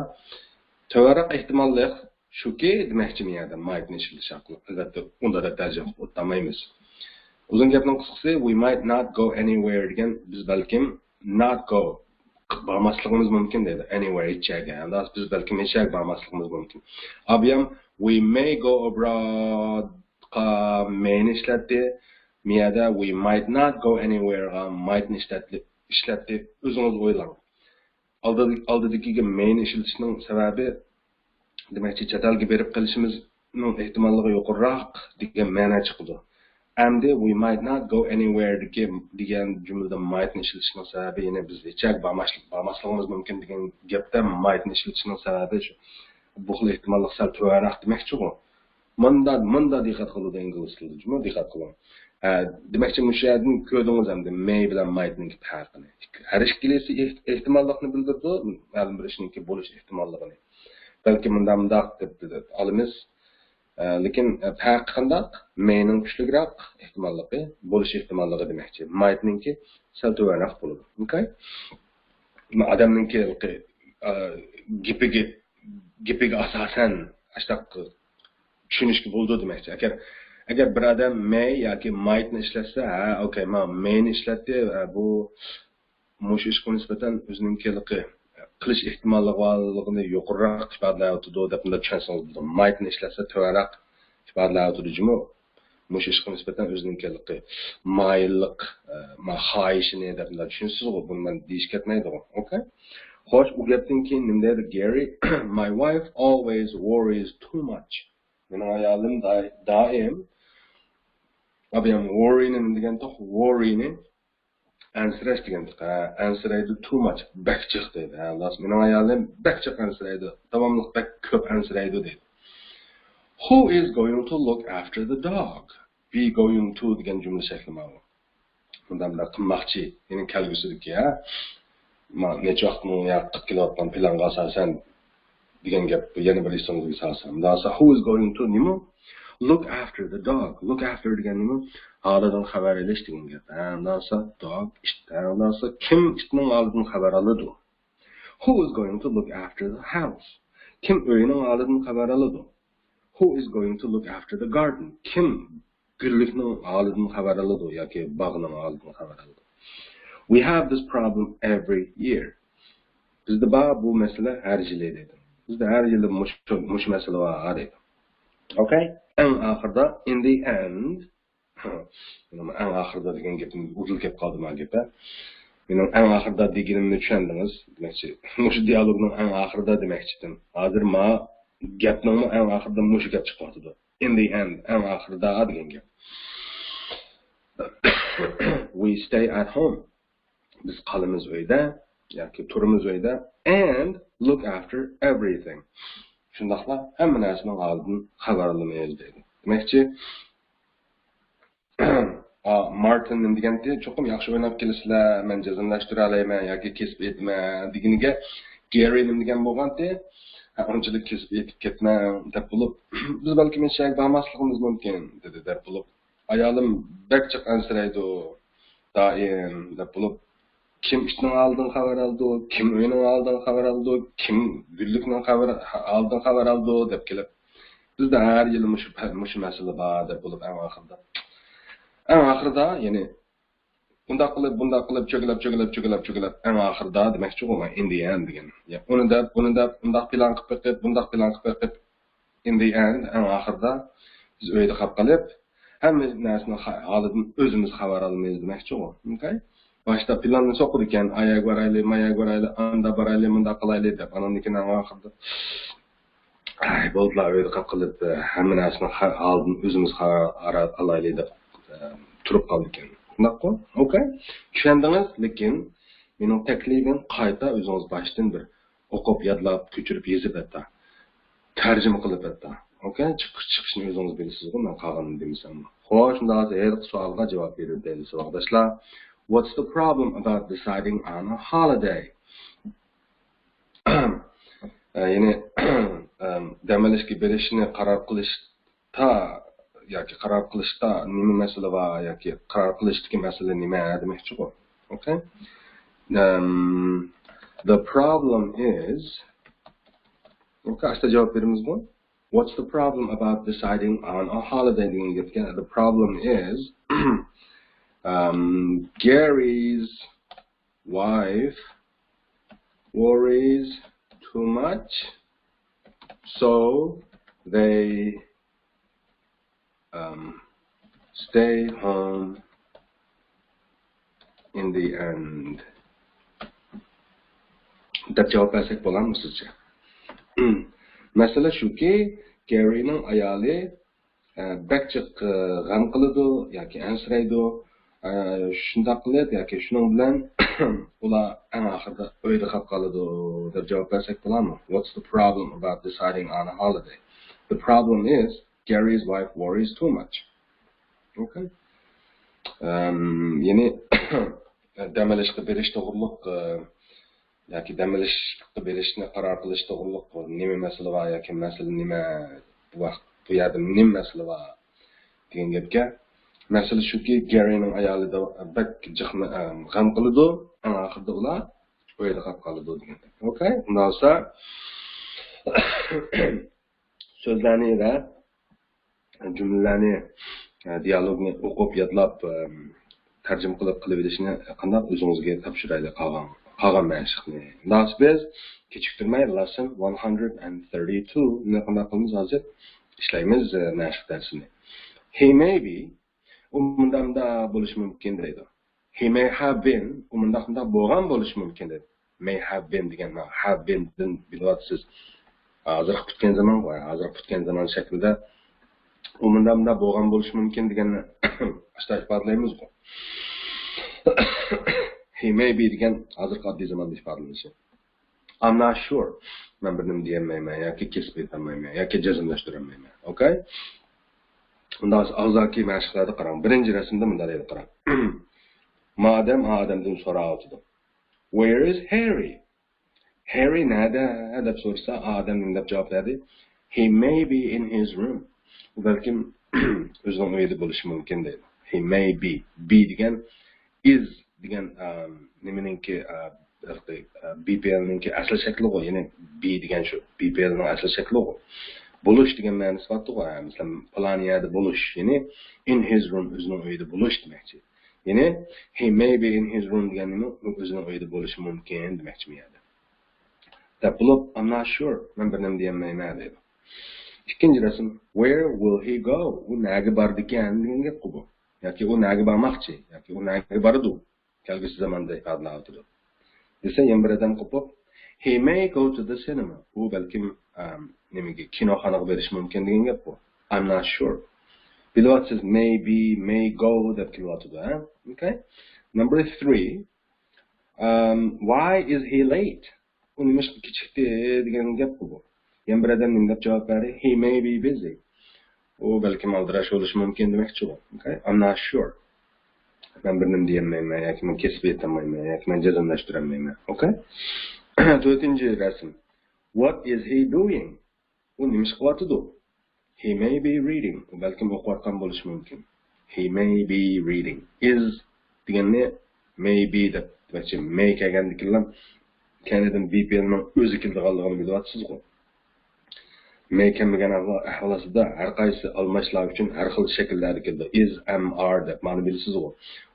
تۆۋەنرەك ئېھتىماللىق شۇكى دېمەكچى مەن يەردە مايتنى ئىشلىتىش ئارقىلىق. ئەلۋەتتە، ئۇنداق دەپ تەرجىمە قىلىپ ئولتۇرمايمىز. ئۇزۇن گەپنىڭ قىسقىسى، we might not go anywhere دېگەن بىز بەلكىم not go، بارماسلىقىمىز مۇمكىن دەيدۇ. Anywhere، ھېچ يەرگە. ئەمدى بىز بەلكىم ھېچ يەرگە بارماسلىقىمىز مۇمكىن. ئابىيام we may go abroad قا مەينى ئىشلەتتى. مىيەدە we might not go anywhere غا مايتنى ئىشلەتتى، ئىشلەتتى. ئۆزىڭىز ئويلاڭ. ئالدىدىكىگە مەينى ئىشلىتىشنىڭ سەۋەبى، دېمەكچى، چەت ئەلگە بېرىپ قېلىشىمىزنىڭ ئېھتىماللىقى يۇقىرىراق دېگەن مەنە چىقىدۇ. ئەمدى we might not go anywhere دېگەن جۈملىدە مايتنى ئىشلىتىشنىڭ سەۋەبى يەنە بىز ھېچەرگە بارماسلىق، بارماسلىقىمىز مۇمكىن دېگەن گەپتە مايتنى ئىشلىتىشنىڭ سەۋەبى شۇ. بۇ خىل ئېھتىماللىق سەل تۆۋەنرەك دېمەكچىغۇ. مۇندا، مۇندا دىققەت قىلىدۇ ئىنگلىز تىلىدا جۇمۇ، دىققەت قىلىڭ. ھە، دېمەكچى، مۇشۇ يەردىن كۆردىڭىز ئەمدى مەي بىلەن مايتنىڭكى پەرقىنى. ھەر ئىككىلىسى ئېھ-، ئېھتىماللىقنى بىلدۈرىدۇ، مەلۇم بىر ئىشنىڭكى بولۇش ئېھتىماللىقىنى. بەلكى مۇنداق، مۇنداق دەپ، دەپ ئالىمىز. ئە، لېكىن، ئە، پەرقى قانداق؟ مەينىڭ كۈچلۈكرەك ئېھتىماللىقى، بولۇش ئېھتىماللىقى دېمەكچى. مايتنىڭكى سەل تۆۋەنرەك بولىدۇ. ئوكەي؟ ئادەمنىڭكى، ئە، گېپىگە، گېپىگە ئاساسەن ئاشتاق چۈشىنىشكە بولىدۇ دېمەكچى. ئەگەر، ئەگەر بىر ئادەم مەي ياكى مايتنى ئىشلەتسە، ھە، ئوكەي، مانا مەينى ئىشلەتتى، ھە، بۇ مۇشۇ ئىشقا نىسبەتەن ئۆزىنىڭكى ھېلىقى قىلىش ئېھتىماللىقىنى يۇقىرىراق ئىپادىلەۋاتىدۇ دەپ مۇنداق چۈشەنسىڭىز بولىدۇ. مايتنى ئىشلەتسە تۆۋەنرەك ئىپادىلەۋاتىدۇ جۇمۇ. مۇشۇ ئىشقا نىسبەتەن ئۆزىنىڭكى مايىللىق، ئە، ما-، خاھىشىنى دەپ مۇنداق چۈشىنىسىزغۇ؟ بۇنى مەن دېيىش كەتمەيدىغۇ. ئوكەي؟ خوش، ئۇ گەپتىن كېيىن نېمە دەيدۇ؟ Gary, my wife always worries too much. مېنىڭ ئايالىم دائىم، ئابىيام، ۋوررىنى نېمە دېگەنتۇق؟ ۋوررىنى ئەنسىرەش دېگەنتۇق. ھە، ئەنسىرەيدۇ، too much، بەك جىق دەيدۇ. ھە، خالاس، مېنىڭ ئايالىم بەك جىق ئەنسىرەيدۇ، داۋاملىق بەك كۆپ ئەنسىرەيدۇ دەيدۇ. Who is going to look after the dog? Be going to دېگەن جۈملە شەكلى ماۋۇ. مۇنداق بىر قىلماقچى، يەنى كەلگۈسىدىكى، ھە؟ ما-، نەچچە ۋاقىتنىڭ ياقىپ كېلىۋاتقان پىلانغا ئاساسەن دېگەن گەپ، بۇ يەنە بىر ئېسىڭىزگە سالسام. مۇنداق بولسا، who is going to نېمە؟ Look after the dog. Look after دېگەن نېمە؟ ھالىدىن خەۋەر ئېلىش دېگەن گەپ. ھە، مۇنداق بولسا، dog، ئىت. ھە، مۇنداق بولسا، كىم ئىتنىڭ ھالىدىن خەۋەر ئالىدۇ؟ Who is going to look after the house? كىم ئۆينىڭ ھالىدىن خەۋەر ئالىدۇ؟ Who is going to look after the garden? كىم گۈللۈكنىڭ ھالىدىن خەۋەر ئالىدۇ ياكى باغنىڭ ھالىدىن خەۋەر ئالىدۇ؟ We have this problem every year. بىزدە بار بۇ مەسىلە ھەر يىلى دېدى. بىزدە ھەر يىلى مۇشۇ، مۇشۇ مەسىلە بار دەيدۇ. ئوكەي؟ ئەڭ ئاخىرىدا، in the end، ئەڭ ئاخىرىدا دېگەن گېپىم ئۇدۇل كەپ قالدى ما گەپ. مېنىڭ ئەڭ ئاخىرىدا دېگىنىمنى چۈشەندىڭىز دېمەكچى. مۇشۇ دىيالوگنىڭ ئەڭ ئاخىرىدا دېمەكچىدىم. ھازىر ما گەپنىڭمۇ ئەڭ ئاخىرىدا مۇشۇ گەپ چىقىۋاتىدۇ. In the end، ئەڭ ئاخىرىدا دېگەن گەپ. We stay at home. بىز قالىمىز ئۆيدە ياكى تۇرىمىز ئۆيدە. And look after everything. شۇنداقلا ھەممە نەرسىنىڭ ھالىدىن خەۋەر ئالىمىز دەيدۇ. دېمەكچى، ئا، مارتىن نېمە دېگەنتى؟ چوقۇم ياخشى ئويناپ كېلىسىلەر، مەن جەزملەشتۈرەلەيمەن ياكى كېسىپ ئېيتىمەن دېگىنىگە گېرى نېمە دېگەن بولغانتى؟ ھە، ئۇنچىلىك كېسىپ ئېيتىپ كەتمەڭ دەپ بولۇپ، بىز بەلكىم ھېچ جايغا بارماسلىقىمىز مۇمكىن دېدى دەپ بولۇپ. ئايالىم بەك جىق ئەنسىرەيدۇ دائىم دەپ بولۇپ، كىم ئىتنىڭ ھالىدىن خەۋەر ئالىدۇ، كىم ئۆينىڭ ھالىدىن خەۋەر ئالىدۇ، كىم گۈللۈكنىڭ خەۋەر، ھالىدىن خەۋەر ئالىدۇ دەپ كېلىپ، بىزدە ھەر يىلى مۇشۇ، مۇشۇ مەسىلە بار دەپ بولۇپ، ئەڭ ئاخىرىدا، ئەڭ ئاخىرىدا، يەنى، ئۇنداق قىلىپ، بۇنداق قىلىپ، چۆگىلەپ، چۆگىلەپ، چۆگىلەپ، چۆگىلەپ، ئەڭ ئاخىرىدا دېمەكچىغۇ، مەن، in the end دېگەن. يا، ئۇنى دەپ، بۇنى دەپ، ئۇنداق پىلان قىلىپ بېقىپ، بۇنداق پىلان قىلىپ بېقىپ، in the end، ئەڭ ئاخىرىدا بىز ئۆيدە قاپ قېلىپ، ھەممە نەرسىنىڭ خا-، ھالىدىن ئۆزىمىز خەۋەر ئالىمىز دېمەكچىغۇ. ئوكەي؟ باشتا پىلاننى سوقىدىكەن، ئاياغ بارايلى، ماياغ بارايلى، ئاندا بارايلى، مۇنداق قىلايلى دەپ. ئانان كېيىن ئەڭ ئاخىرىدا، ئاي، بولدىلا، ئۆيدە قاپ قېلىپ، ھەممە نەرسىنى خا-، ھالىدىن ئۆزىمىز خەۋەر ئالايلى دەپ، ئە، تۇرۇپ قالىدىكەن. شۇنداققۇ؟ ئوكەي؟ چۈشەندىڭىز، لېكىن مېنىڭ تەكلىپىم قايتا ئۆزىڭىز باشتىن بىر ئوقۇپ، يادلاپ، كۆچۈرۈپ يېزىپ ھەتتا. تەرجىمە قىلىپ ھەتتا. ئوكەي؟ چىقىش، چىقىشنى ئۆزىڭىز بىلىسىزغۇ، مەن قالغىنىنى دېمىسەممۇ. خوش، شۇنداق بولسا ھېلىقى سوئالغا جاۋاب بېرىپ بېرىلسە ۋاقىداشلار. What's the problem about deciding on a holiday? ئە، يەنى، ئەم، دەم ئېلىشكە بېرىشنى قارار قىلىشتا ياكى قارار قىلىشتا نېمە مەسىلە بار ياكى قارار قىلىشتىكى مەسىلە نېمە دېمەكچىغۇ. ئوكەي؟ ئەم، the problem is، ئوكەي، ئاشتا جاۋاب بېرىمىزغۇ. What's the problem about deciding on a holiday دېگەن گەپكە، the problem is، um, Gary's wife worries too much, so they, um, stay home in the end. دەپ جاۋاب بەرسەك بولامدۇ سىزچە؟ مەسىلە شۇكى، گېرىنىڭ ئايالى ئە، بەك جىق، ئە، غەم قىلىدۇ ياكى ئەنسىرەيدۇ. ئە، شۇنداق قىلىپ ياكى شۇنىڭ بىلەن ئۇلار ئەڭ ئاخىرىدا ئۆيدە قاپ قالىدۇ دەپ جاۋاب بەرسەك بولامۇ؟ What's the problem about deciding on a holiday? The problem is Gary's wife worries too much. Okay? ئەم، يەنى دەم ئېلىشقا بېرىش توغرۇلۇق، ئە، ياكى دەم ئېلىشقا بېرىشنى قارار قىلىش توغرۇلۇق نېمە مەسىلە بار ياكى مەسىلە نېمە، بۇ ۋاقىت، بۇ يەردە نېمە مەسىلە بار دېگەن گەپكە، مەسىلە شۇكى، گېرىنىڭ ئايالى بەك جىق غەم قىلىدۇ، ئەڭ ئاخىرىدا ئۇلار ئۆيدە قاپ قالىدۇ دېگەن گەپ. ئوكەي، ئۇنداق بولسا سۆزلەرنى ۋە جۈملىلەرنى، ئە، دىيالوگنى ئوقۇپ، يادلاپ، ئە، تەرجىمە قىلىپ قىلىۋېلىشنى قانداق ئۆزىڭىزگە تاپشۇرايلى قالغان، قالغان مەشىقنى. ئۇنداق بولسا بىز كېچىكتۈرمەي lesson one hundred and thirty-two نى قانداق قىلىمىز ھازىر؟ ئىشلەيمىز، ئە، مەشىق دەرسىنى. He may be، ئۇ مۇنداق مۇنداق بولۇشى مۇمكىن دەيدۇ. He may have been، ئۇ مۇنداق مۇنداق بولغان بولۇشى مۇمكىن دەيدۇ. May have been دېگەن، ھا، have been دىن بىلىۋاتىسىز. ھازىرقى پۈتكەن زامان، ھازىرقى پۈتكەن زامان شەكلىدە ئۇ مۇنداق مۇنداق بولغان بولۇشى مۇمكىن دېگەننى ئاشتا ئىپادىلەيمىزغۇ. He may be دېگەن ھازىرقى ئاددىي زاماندا ئىپادىلىنىشى. I'm not sure. مەن بىر نېمە دېيەلمەيمەن ياكى كېسىپ ئېيتالمايمەن ياكى جەزملەشتۈرەلمەيمەن. ئوكەي؟ ئۇنداق ئاغزاكى مەشىقلەردە قاراڭ. بىرىنچى رەسىمدە مۇنداق دەيدۇ، قاراڭ. مادەم ئادەمدىن سوراۋاتىدۇ. Where is Harry? Harry نەدە؟ دەپ سورىسا، ئادەم نېمە دەپ جاۋاب بەردى؟ He may be in his room. ئۇ بەلكىم ئۆزىنىڭ ئۆيىدە بولۇشى مۇمكىن دەيدۇ. He may be. Be دېگەن is دېگەن، ئە، نېمىنىڭكى، ئە، بىپېلنىڭكى ئەسلى شەكلىغۇ، يەنى be دېگەن شۇ بىپېلنىڭ ئەسلى شەكلىغۇ. بولۇش دېگەن مەنىسى بارتىغۇ، ئە، مەسىلەن، پالان يەردە بولۇش، يەنى in his room، ئۆزىنىڭ ئۆيىدە بولۇش دېمەكچى. يەنى he may be in his room دېگەن نېمە؟ ئۇ ئۆزىنىڭ ئۆيىدە بولۇشى مۇمكىن دېمەكچى بۇ يەردە. دەپ بولۇپ، I'm not sure، مەن بىر نېمە دېيەلمەيمەن دەيدۇ. ئىككىنچى رەسىم، Where will he go؟ ئۇ نەگە بارىدىكەن دېگەن گەپقۇ بۇ. ياكى ئۇ نەگە بارماقچى؟ ياكى ئۇ نەگە بارىدۇ؟ كەلگۈسى زاماندا ئىپادىلەۋاتىدۇ. دېسە، يەنە بىر ئادەم قوپۇپ، He may go to the cinema. ئۇ بەلكىم، ئەم، نېمىگە، كىنوخانىغا بېرىشى مۇمكىن دېگەن گەپ بۇ. I'm not sure. بىلىۋاتىسىز، may be، may go دەپ كېلىۋاتىدۇ، ھە؟ Okay. Number three. Um, why is he late? ئۇ نېمىشقا كېچىكتى دېگەن گەپقۇ بۇ. يەنە بىر ئادەم نېمە دەپ جاۋاب بەردى؟ He may be busy. ئۇ بەلكىم ئالدىراش بولۇشى مۇمكىن دېمەكچىغۇ. Okay? I'm not sure. مەن بىر نېمە دېيەلمەيمەن ياكى مەن كېسىپ ئېيتالمايمەن ياكى مەن جەزملەشتۈرەلمەيمەن. Okay? تۆتىنچى رەسىم. What is he doing? ئۇ نېمە ئىش قىلىۋاتىدۇ؟ He may be reading. ئۇ بەلكىم ئوقۇۋاتقان بولۇشى مۇمكىن. He may be reading. Is دېگەننى may be دەپ، دېمەكچى، may كەلگەندىكىنلا كەينىدىن بىپېلنىڭ ئۆزى كېلىدىغانلىقىنى بىلىۋاتىسىزغۇ. May كەلمىگەن ئەھۋال ئاستىدا ھەر قايسى ئالماشلار ئۈچۈن ھەر خىل شەكىللەردە كېلىدۇ. Is، am، are دەپ مانا بىلىسىزغۇ.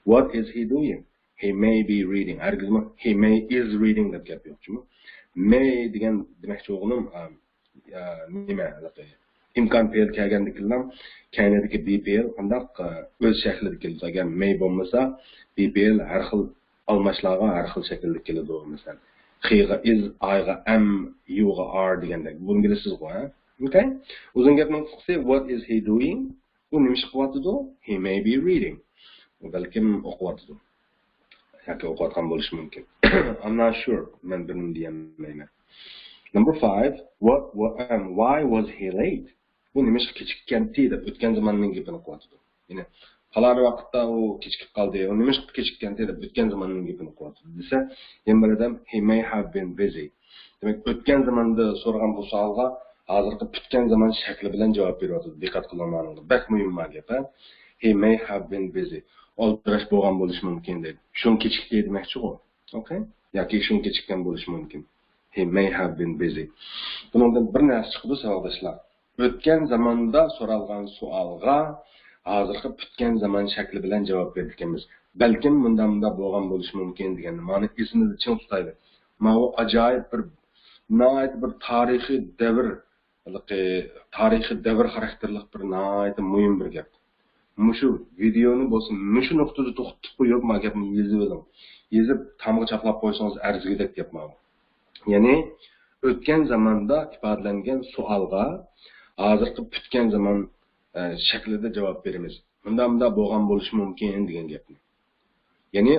What is he doing? He may be reading. ھەرگىزمۇ he may is reading دەپ گەپ يوق جۇمۇ. May دېگەن دېمەكچى بولغىنىم، ئا، ئا، نېمە، ھېلىقى ئىمكان پېئىل كەلگەندىكىنلا كەينىدىكى بىپېئىل قانداق، ئا، ئۆز شەكلىدە كېلىدۇ. ئەگەر may بولمىسا، بىپېئىل ھەر خىل ئالماشلارغا ھەر خىل شەكىلدە كېلىدۇ. مەسىلەن، heغا is، Iغا am، youغا are دېگەندەك. بۇنى بىلىسىزغۇ، ھە؟ Okay. ئۇزۇن گەپنىڭ قىسقىسى، what is he doing? ئۇ نېمە ئىش قىلىۋاتىدۇ؟ He may be reading. ئۇ بەلكىم ئوقۇۋاتىدۇ. ياكى ئوقۇۋاتقان بولۇشى مۇمكىن. I'm not sure. مەن بىر نېمە دېيەلمەيمەن. Number five. What, what, um, why was he late? بۇ نېمىشقا كېچىككەنتى دەپ ئۆتكەن زاماننىڭ گېپىنى قىلىۋاتىدۇ. يەنى، پالانى ۋاقىتتا ئۇ كېچىكىپ قالدى، ئۇ نېمىشقا كېچىككەنتى دەپ ئۆتكەن زاماننىڭ گېپىنى قىلىۋاتىدۇ دېسە، يەنە بىر ئادەم، he may have been busy. دېمەك، ئۆتكەن زاماندا سورىغان بۇ سوئالغا ھازىرقى پۈتكەن زامان شەكلى بىلەن جاۋاب بېرىۋاتىدۇ. دىققەت قىلىڭلار، بەك مۇھىم بۇ گەپ، ھە؟ He may have been busy. ئالدىراش بولغان بولۇشى مۇمكىن دەيدۇ. شۇڭا كېچىكتى دېمەكچىغۇ. Okay؟ ياكى شۇڭا كېچىككەن بولۇشى مۇمكىن. He may have been busy. بۇنىڭدىن بىر نەرسە چىقىدۇ، ساۋاقداشلار. ئۆتكەن زاماندا سورالغان سوئالغا ھازىرقى پۈتكەن زامان شەكلى بىلەن جاۋاب بېرىدىكەنمىز. بەلكىم مۇنداق مۇنداق بولغان بولۇشى مۇمكىن دېگەننى مانا ئېسىمىزدە چىڭ تۇتايلى. ماۋۇ ئاجايىپ بىر، ناھايىتى بىر تارىخىي دەۋر، ھېلىقى تارىخىي دەۋر خاراكتېرلىق بىر ناھايىتى مۇھىم بىر گەپ. مۇشۇ ۋىدېئونى بولسا مۇشۇ نۇقتىدا توختىتىپ قويۇپ، ما گەپنى يېزىۋېلىڭ. يېزىپ تامغا چاپلاپ قويسىڭىز ئەرزىگۈدەك گەپ ماۋۇ. يەنى ئۆتكەن زاماندا ئىپادىلەنگەن سوئالغا ھازىرقى پۈتكەن زامان، ئە، شەكلىدە جاۋاب بېرىمىز. مۇنداق مۇنداق بولغان بولۇشى مۇمكىن دېگەن گەپنى. يەنى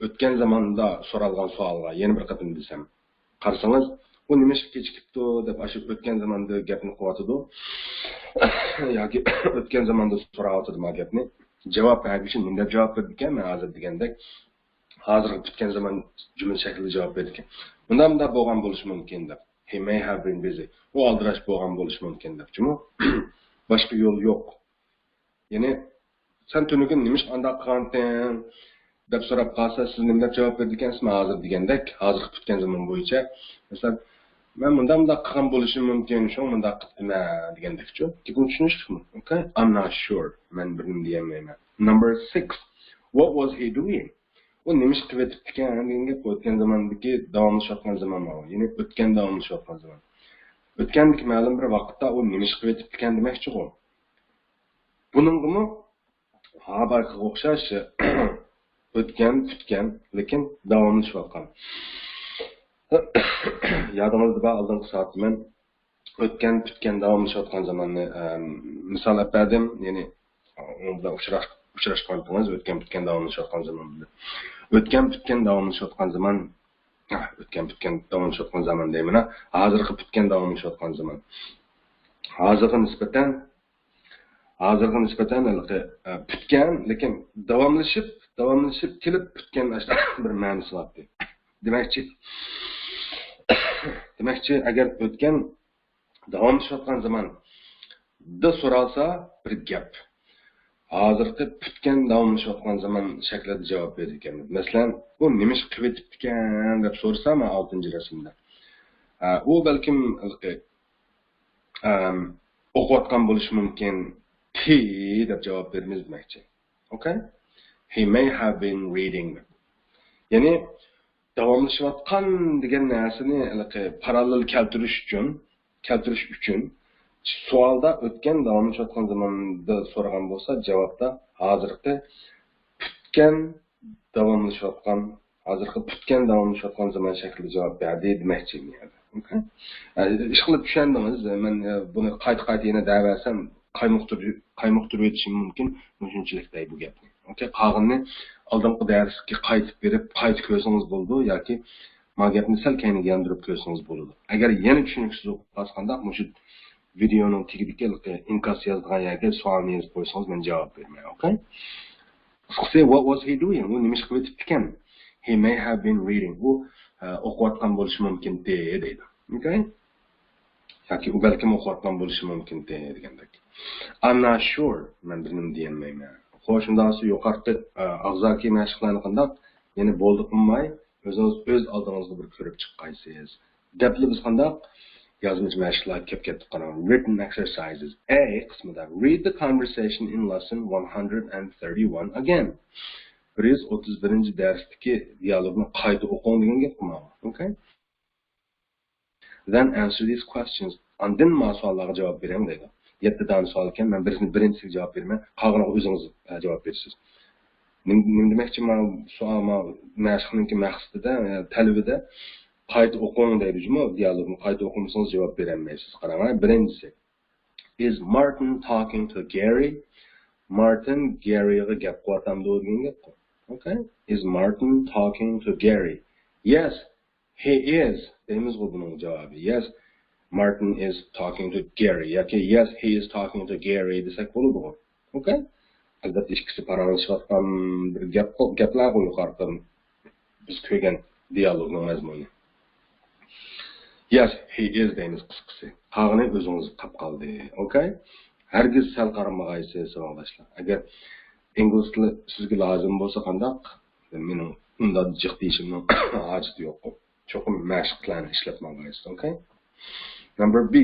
ئۆتكەن زاماندا سورالغان سوئالغا يەنە بىر قېتىم دېسەم، قارىسىڭىز، ئۇ نېمىشقا كېچىكىپتۇ دەپ ئاشۇ ئۆتكەن زاماندا گەپنى قىلىۋاتىدۇ. ياكى ئۆتكەن زاماندا سوراۋاتىدۇ ما گەپنى. جاۋاب بەرگۈچى نېمە دەپ جاۋاب بېرىدىكەن؟ مەن ھازىر دېگەندەك، ھازىرقى پۈتكەن زامان جۈملە شەكلىدە جاۋاب بېرىدىكەن. مۇنداق مۇنداق بولغان بولۇشى مۇمكىن دەپ. He may have been busy. ئۇ ئالدىراش بولغان بولۇشى مۇمكىن دەپ. جۇمۇ. باشقا يول يوق. يەنى، سەن تۈنۈگۈن نېمىشقا ئانداق قىلغانتىڭ؟ دەپ سوراپ قالسا، سىز نېمە دەپ جاۋاب بېرىدىكەنسىز؟ مەن ھازىر دېگەندەك، ھازىرقى پۈتكەن زامان بويىچە. مەسىلەن، مەن مۇنداق مۇنداق قىلغان بولۇشۇم مۇمكىن، شۇڭا مۇنداق قىپتىمەن دېگەندەكچۇ. گېپىم چۈشىنىشلىكمۇ؟ Okay? I'm not sure. مەن بىر نېمە دېيەلمەيمەن. Number six. What was he doing? ئۇ نېمە ئىش قىلىۋېتىپتىكەن دېگەن گەپ، ئۆتكەن زاماندىكى داۋاملىشىۋاتقان زامان ماۋۇ. يەنى ئۆتكەن داۋاملىشىۋاتقان زامان. ئۆتكەندىكى مەلۇم بىر ۋاقىتتا ئۇ نېمە ئىش قىلىۋېتىپتىكەن دېمەكچىغۇ. بۇنىڭغىمۇ ھا بايىقىغا ئوخشاش ئۆتكەن، پۈتكەن، لېكىن داۋاملىشىۋاتقان. يادىڭىزدا بار، ئالدىنقى سائەتتە مەن ئۆتكەن، پۈتكەن، داۋاملىشىۋاتقان زاماننى، ئەم، مىسال ئەپ بەردىم. يەنى ئۇنىڭ بىلەن ئۇچراش-، ئۇچراشقانتىڭىز، ئۆتكەن، پۈتكەن، داۋاملىشىۋاتقان زامان بىلەن. ئۆتكەن، پۈتكەن، داۋاملىشىۋاتقان زامان، ئا، ئۆتكەن، پۈتكەن، داۋاملىشىۋاتقان زامان دەيمەن، ھا. ھازىرقى پۈتكەن، داۋاملىشىۋاتقان زامان. ھازىرغا نىسبەتەن، ھازىرغا نىسبەتەن ھېلىقى، ئە، پۈتكەن، لېكىن داۋاملىشىپ، داۋاملىشىپ كېلىپ پۈتكەن ئاشۇنداق بىر مەنىسى بار ئىدى. دېمەكچى، دېمەكچى، ئەگەر ئۆتكەن داۋاملىشىۋاتقان زاماندا سورالسا بىر گەپ، ھازىرقى پۈتكەن داۋاملىشىۋاتقان زامان شەكلىدە جاۋاب بېرىدىكەنمىز. مەسىلەن، «ئۇ نېمە ئىش قىلىۋېتىپتىكەن؟» دەپ سورىسا، مانا ئالتىنچى رەسىمدە. ئە، ئۇ بەلكىم ھېلىقى ئەم، ئوقۇۋاتقان بولۇشى مۇمكىن تى دەپ جاۋاب بېرىمىز دېمەكچى. ئوكەي؟ He may have been reading. يەنى داۋاملىشىۋاتقان دېگەن نەرسىنى ھېلىقى پاراللېل كەلتۈرۈش ئۈچۈن، كەلتۈرۈش ئۈچۈن سوئالدا ئۆتكەن داۋاملىشىۋاتقان زاماندا سورىغان بولسا، جاۋابتا ھازىرقى پۈتكەن داۋاملىشىۋاتقان، ھازىرقى پۈتكەن داۋاملىشىۋاتقان زامان شەكلىدە جاۋاب بەردى دېمەكچى. ئوكەي؟ ئە، ئىشقىلىپ چۈشەندىڭىز. مەن، ئە، بۇنى قايتا-قايتا يەنە دەۋەرسەم، قايمۇقتۇر-، قايمۇقتۇرۇۋېتىشىم مۇمكىن. مۇشۇنچىلىك دەي بۇ گەپنى. ئوكەي؟ قالغىنىنى ئالدىنقى دەرسكە قايتىپ بېرىپ، قايتا كۆرسىڭىز بولىدۇ ياكى ما گەپنى سەل كەينىگە ياندۇرۇپ كۆرسىڭىز بولىدۇ. ئەگەر يەنە چۈشىنىكسىز بولۇپ قالسا قانداق، مۇشۇ ۋىدېئونىڭ تېگىدىكى ئىنكاس يازىدىغان يەرگە سوئالنى يېزىپ قويسىڭىز، مەن جاۋاب بېرىمەن. ئوكەي؟ قىسقىسى، what was he doing? ئۇ نېمە ئىش قىلىۋېتىپتىكەن؟ He may have been reading. ئۇ، ئە، ئوقۇۋاتقان بولۇشى مۇمكىنتى دەيدۇ. ئوكەي؟ ياكى ئۇ بەلكىم ئوقۇۋاتقان بولۇشى مۇمكىنتى دېگەندەك. I'm not sure. مەن بىر نېمە دېيەلمەيمەن. خوش، ئۇنداق بولسا يۇقىرىقى، ئە، ئاغزاكى مەشىقلەرنى قانداق؟ يەنە بولدى قىلماي، ئۆزىڭىز ئۆز ئالدىڭىزغا بىر كۆرۈپ چىققايسىز. دەپلا بىز قانداق؟ يازمىچە مەشىقلەرگە كەپ كەتتۇق، قاراڭ. Written exercises. A قىسمىدا. Read the conversation in lesson one hundred and thirty-one again. بىر يۈز ئوتتۇز بىرىنچى دەرستىكى دىيالوگنى قايتا ئوقۇڭ دېگەن گەپ ماۋۇ. ئوكەي؟ Then answer these questions. ئاندىن ما سوئاللارغا جاۋاب بېرىڭ دەيدۇ. يەتتە دانە سوئال ئىكەن، مەن بىرسىنى، بىرىنچىسىگە جاۋاب بېرىمەن، قالغىنىغا ئۆزىڭىز، ئە، جاۋاب بېرىسىز. نېمە، نېمە دېمەكچى، ما سوئال، ما مەشىقنىڭكى مەقسىتىدە، ئە، تەلىپىدە قايتا ئوقۇڭ دەيدۇ جۇمۇ، دىيالوگنى قايتا ئوقۇمىسىڭىز جاۋاب بېرەلمەيسىز. قاراڭ، ھە، بىرىنچىسى. Is Martin talking to Gary? مارتىن گېرىغا گەپ قىلىۋاتامدۇ دېگەن گەپقۇ. ئوكەي؟ Is Martin talking to Gary? Yes, he is دەيمىزغۇ بۇنىڭ جاۋابى. Yes, Martin is talking to Gary ياكى Yes, he is talking to Gary دېسەك بولىدىغۇ. ئوكەي؟ ئەلۋەتتە، ئىككىسى پاراڭلىشىۋاتقان بىر گەپ، گەپلەرغۇ يۇقىرىقىدا بىز كۆرگەن دىيالوگنىڭ مەزمۇنى. Yes, he is دەيمىز قىسقىسى. قالغىنى ئۆزىڭىزگە قاپ قالدى. ئوكەي؟ ھەرگىز سەل قارىمىغايسىز، ساۋاقداشلار. ئەگەر ئىنگلىز تىلى سىزگە لازىم بولسا قانداق؟ مېنىڭ ئۇنداق جىق دېيىشىمنىڭ ھاجىتى يوق. چوقۇم مەشىقلەرنى ئىشلەپ ماڭغايسىز. ئوكەي؟ Number B.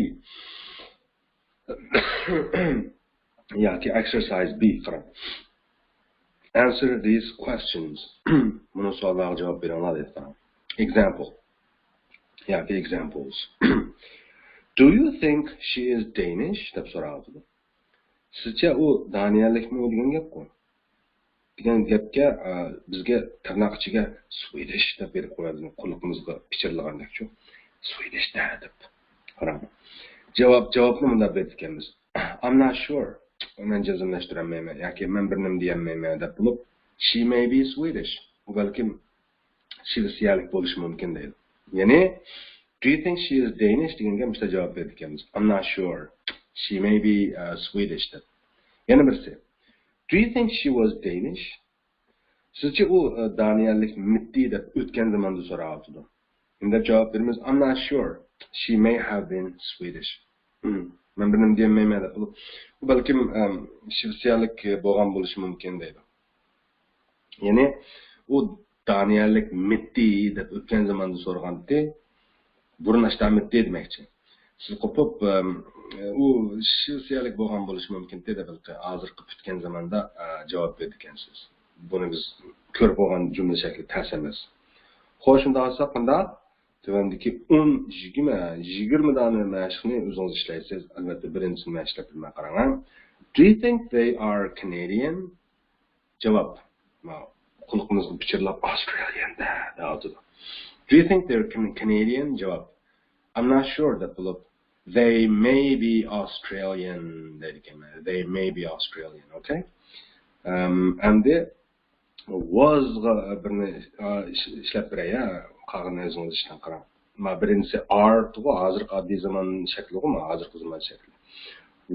ياكى exercise B، قاراڭ. Answer these questions. مۇنۇ سوئاللارغا جاۋاب بېرىڭلار دەيدۇ، قاراڭ. Example. ياكى examples. Do you think she is Danish? دەپ سوراۋاتىدۇ. سىزچە ئۇ دانىيەلىكمۇ دېگەن گەپقۇ. دېگەن گەپكە، ئە، بىزگە تىرناق ئىچىگە سۋېدىش دەپ بېرىپ قويىدۇ، قۇلىقىمىزغا پىچىرلىغاندەكچۇ. سۋېدىش دە دەپ. قاراڭ. جاۋاب، جاۋابنى مۇنداق بېرىدىكەنمىز. I'm not sure. مەن جەزملەشتۈرەلمەيمەن ياكى مەن بىر نېمە دېيەلمەيمەن دەپ بولۇپ، she may be Swedish. ئۇ بەلكىم شىۋېتسىيەلىك بولۇشى مۇمكىن دەيدۇ. يەنى، Do you think she is Danish دېگەن گەپ مۇشۇنداق جاۋاب بېرىدىكەنمىز. I'm not sure. She may be, uh, Swedish دەپ. يەنە بىرسى. Do you think she was Danish? سىزچە ئۇ، ئە، دانىيەلىكمىتى دەپ ئۆتكەن زاماندا سوراۋاتىدۇ. ئەمدى جاۋاب بېرىمىز، I'm not sure. She may have been Swedish. مەن بىر نېمە دېيەلمەيمەن دەپ. ئۇ بەلكىم، ئەم، شىۋېتسىيەلىك بولغان بولۇشى مۇمكىن دەيدۇ. يەنى ئۇ دانىيەلىكمىتى دەپ ئۆتكەن زاماندا سورىغانتى، بۇرۇن ئاشتامىتى دېمەكچى. سىز قوپۇپ، ئەم، ئۇ شىۋېتسىيەلىك بولغان بولۇشى مۇمكىنتى دەپ ھېلىقى ھازىرقى پۈتكەن زاماندا، ئە، جاۋاب بېرىدىكەنسىز. بۇنى بىز كۆرۈپ بولغان جۈملە شەكلى تەس ئەمەس. خوش، شۇنداق قىلساق قانداق؟ تۆۋەندىكى ئون، يىگىرمە، يىگىرمە دانە مەشىقنى ئۆزىڭىز ئىشلەيسىز. ئەلۋەتتە، بىرىنچىسىنى مەن ئىشلەپ بېرىمەن، قاراڭ. Do you think they are Canadian? جاۋاب. ما، قۇلىقىمىزغا پىچىرلاپ، Australian دە، دەۋاتىدۇ. Do you think they're Can- Canadian? جاۋاب. I'm not sure دەپ بولۇپ، They may be Australian دەيدىكەنمەن. They may be Australian, okay? ئەم، ئەمدى was غا بىرنى ئا، ئىش- ئىشلەپ بېرەي، ھە؟ قالغىنىنى ئۆزىڭىز ئىشلەپ قاراڭ. ما، بىرىنچىسى are تۇغۇ، ھازىرقى ئاددىي زامان شەكلىغۇ، ما، ھازىرقى زامان شەكلى.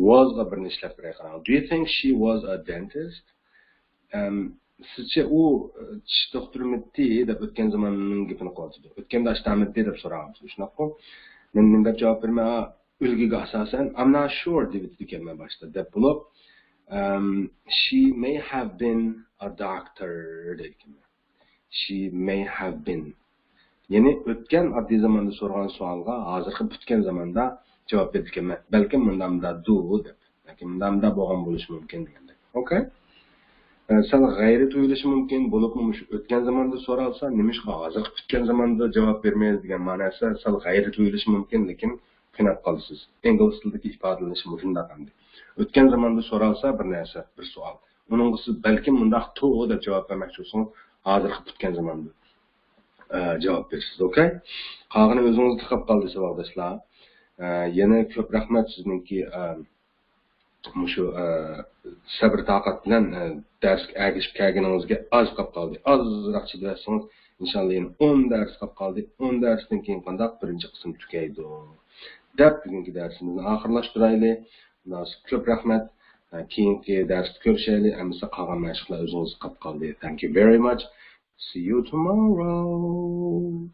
Was غا بىرنى ئىشلەپ بېرەي قاراڭ. Do you think she was a dentist? ئەم، سىزچە ئۇ، ئە، چىش دوختۇرىمىتى دەپ ئۆتكەن زاماننىڭ گېپىنى قىلىۋاتىدۇ. ئۆتكەندە ئاشتامىتى دەپ سوراۋاتىدۇ، شۇنداققۇ؟ مەن نېمە دەپ جاۋاب بېرىمەن؟ ئا، ئۈلگىگە ئاساسەن، I'm not sure دەۋېتىدىكەنمەن باشتا دەپ بولۇپ، ئەم، She may have been a doctor دەيدىكەنمەن. She may have been. يەنى ئۆتكەن ئاددىي زاماندا سورىغان سوئالغا ھازىرقى پۈتكەن زاماندا جاۋاب بېرىدىكەنمەن. بەلكىم مۇنداق مۇنداق دۇ دەپ. بەلكىم مۇنداق مۇنداق بولغان بولۇشى مۇمكىن دېگەندەك. ئوكەي؟ ئە، سەل غەيرىي تۇيۇلۇشى مۇمكىن، بولۇپمۇ مۇشۇ ئۆتكەن زاماندا سورالسا، نېمىشقا ھازىرقى پۈتكەن زاماندا جاۋاب بېرىمىز دېگەن مەنىسى سەل غەيرىي تۇيۇلۇشى مۇمكىن، لېكىن قىيناپ قالىسىز. ئىنگلىز تىلىدىكى ئىپادىلىنىشى مۇشۇنداق ئەمدى. ئۆتكەن زاماندا سورالسا بىر نەرسە، بىر سوئال. ئۇنىڭغا سىز بەلكىم مۇنداقتۇ دەپ جاۋاب بەرمەكچى بولسىڭىز، ھازىرقى پۈتكەن زاماندا، ئە، جاۋاب بېرىسىز. ئوكەي؟ قالغىنى ئۆزىڭىزگە قاپ قالدى، ساۋاقداشلار. ئە، يەنە كۆپ رەھمەت سىزنىڭكى، ئە، مۇشۇ، ئە، سەبرى تاقەت بىلەن، ئە، دەرسكە ئەگىشىپ كەلگىنىڭىزگە ئاز قاپ قالدى. ئازراق چىدىۋەرسىڭىز، ئىنشاللا يەنە ئون دەرس قاپ قالدى. ئون دەرستىن كېيىن قانداق بىرىنچى قىسىم تۈگەيدۇ. دەپ بۈگۈنكى دەرسىمىزنى ئاخىرلاشتۇرايلى. مۇناسىپ كۆپ رەھمەت. ئە، كېيىنكى دەرستە كۆرۈشەيلى. ئەمىسە قالغان مەشىقلەر ئۆزىڭىزگە قاپ قالدى. Thank you very much. See you tomorrow.